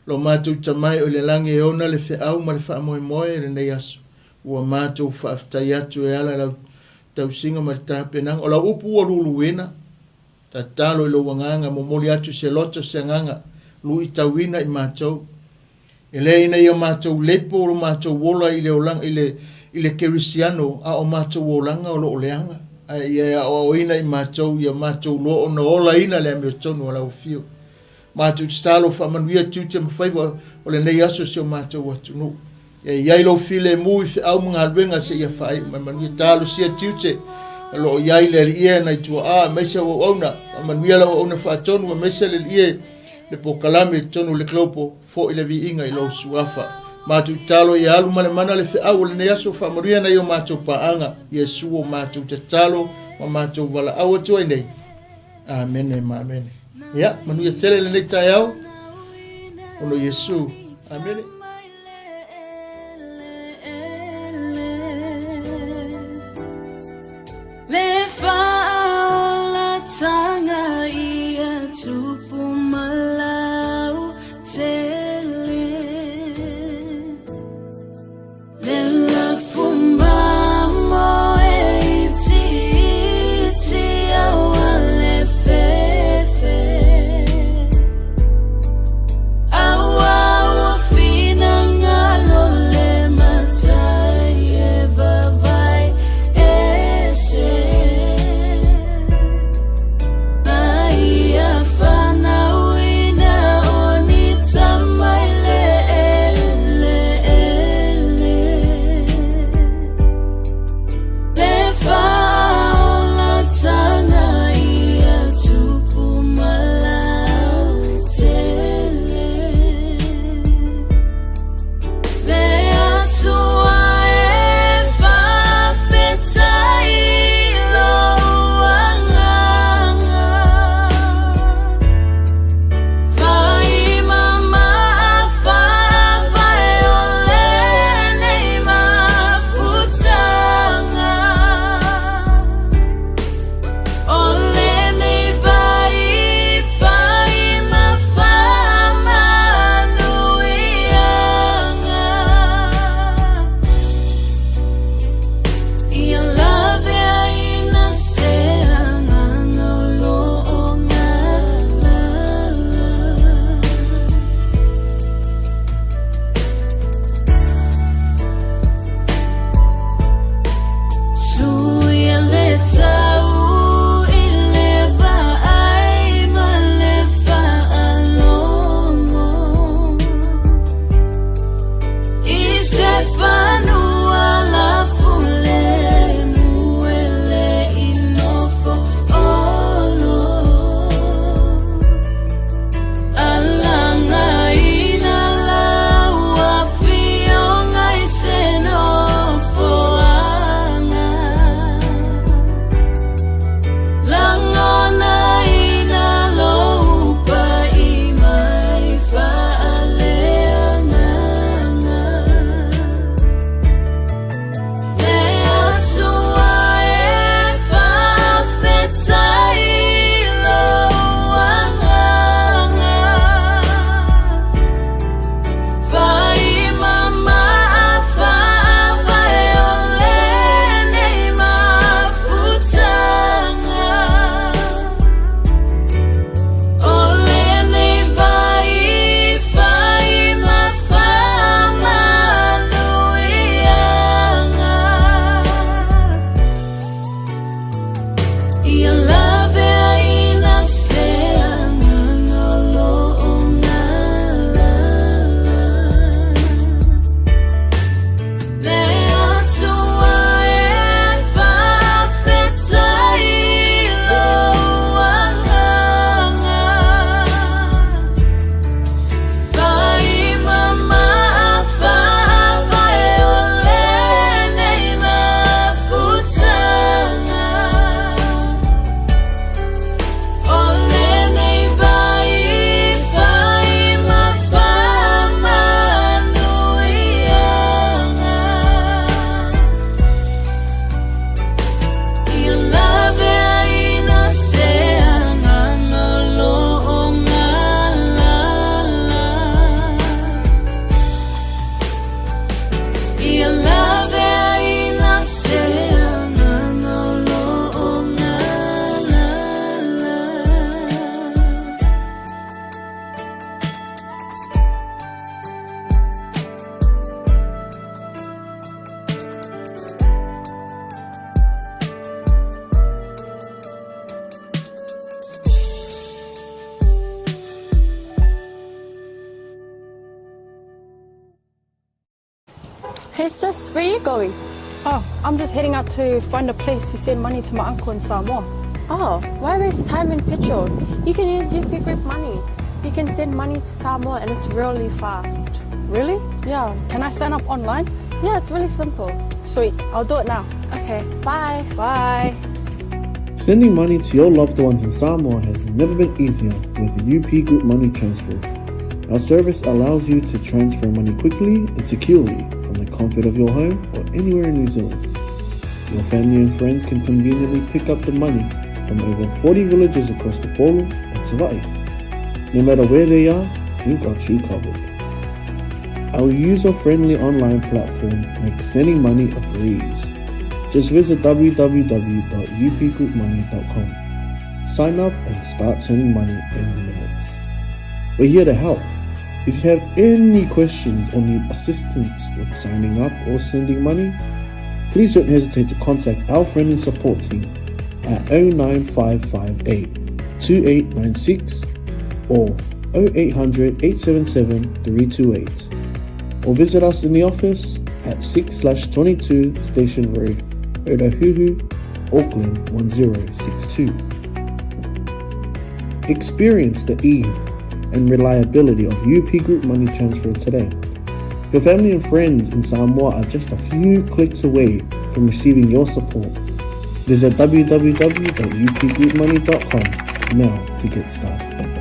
[SPEAKER 1] Lo matou Tama e o i le lagi e ona le feau ma le faamoemoe i lenei aso, ua matou faafetai atu e ala i lau tausiga ma le tapenaga. O lau upu ua luluina, tatalo i lou agaga, momoli atu se loto se agaga, luitauina i matou. E le ina ia matou lepo lo matou ola i le olaga i le i le kerisiano, a o matou olaga o lo o leaga, ae ia e aoaoina i matou ia matou loa ona olaina le amiotonu a lau afio. Matou tatalo faamanuia tiute ma faiva o lenei aso i si o matou atunuu. Ia i ai lou filemu i feau ma galuega seia faaiu mai manuia. Talosia tiute o lo o i ai le Alii e nai tuaa aemaise au auauna. Faamanuia lau auauna faatonu aemaise le Alii e le polokalame i totonu o le Global foi le viiga i lou suafa. Matou tatalo ia alu ma le mana le feau o lenei aso, faamanuia nai o matou paaga. Iesu o matou tatalo ma matou valaau atu ai nei. Amene ma amene. Ia, manuia tele lenei taeao. Ono Iesu. Amene.
[SPEAKER 2] Le faaolatanga ia tupu malau tele. Le lafumamo e itiiti aua le fefe. Aua ua finagalo le matai e vavae ese. Mai ia fanauina o ni tama i le eleele. Le faaolatanga ia tupu malau tele. Le Atua e faafetai lou agaga. Fai ma faavae o lenei mafutaga. O lenei vai fai ma faamanuiaga. Ia laveaina se agaga o lo o galala. Suia le tau i le vaai ma le faalogo. I se fanua lafulemu e le i nofo olo. Alagaina lau afioga i se nofoaga. Lagonaina lou pai mai faaleagaga. Le Atua e faafetai lou agaga. Fai ma faavae o lenei mafutaga. O lenei vai fai ma faamanuiaga. Ia laveaina se agaga o lo o galala. Le Atua e faafetai lou agaga. Fai ma faavae o lenei mafutaga.
[SPEAKER 3] Hey sis, where you going?
[SPEAKER 4] Oh, I'm just heading out to find a place to send money to my uncle in Samoa.
[SPEAKER 3] Oh, why waste time and petrol? You can use UP Group Money. You can send money to Samoa and it's really fast.
[SPEAKER 4] Really?
[SPEAKER 3] Yeah.
[SPEAKER 4] Can I sign up online?
[SPEAKER 3] Yeah, it's really simple.
[SPEAKER 4] Sweet, I'll do it now.
[SPEAKER 3] Okay, bye.
[SPEAKER 4] Bye.
[SPEAKER 5] Sending money to your loved ones in Samoa has never been easier with UP Group Money Transfer. Our service allows you to transfer money quickly and securely from the comfort of your home or anywhere in New Zealand. Your family and friends can conveniently pick up the money from over 40 villages across Upolu and Savaii. No matter where they are, we've got you covered. Our user-friendly online platform makes sending money a breeze. Just visit www.upgroupmoney.com. Sign up and start sending money in minutes. We're here to help. If you have any questions or need assistance with signing up or sending money, please don't hesitate to contact our friendly support team at 09558 2896 or 0800 877 328 or visit us in the office at 6/22 Station Road, Otahuhu, Auckland 1062. Experience the ease and reliability of UP Group Money Transfer today. Your family and friends in Samoa are just a few clicks away from receiving your support. Visit www.upgroupmoney.com now to get started.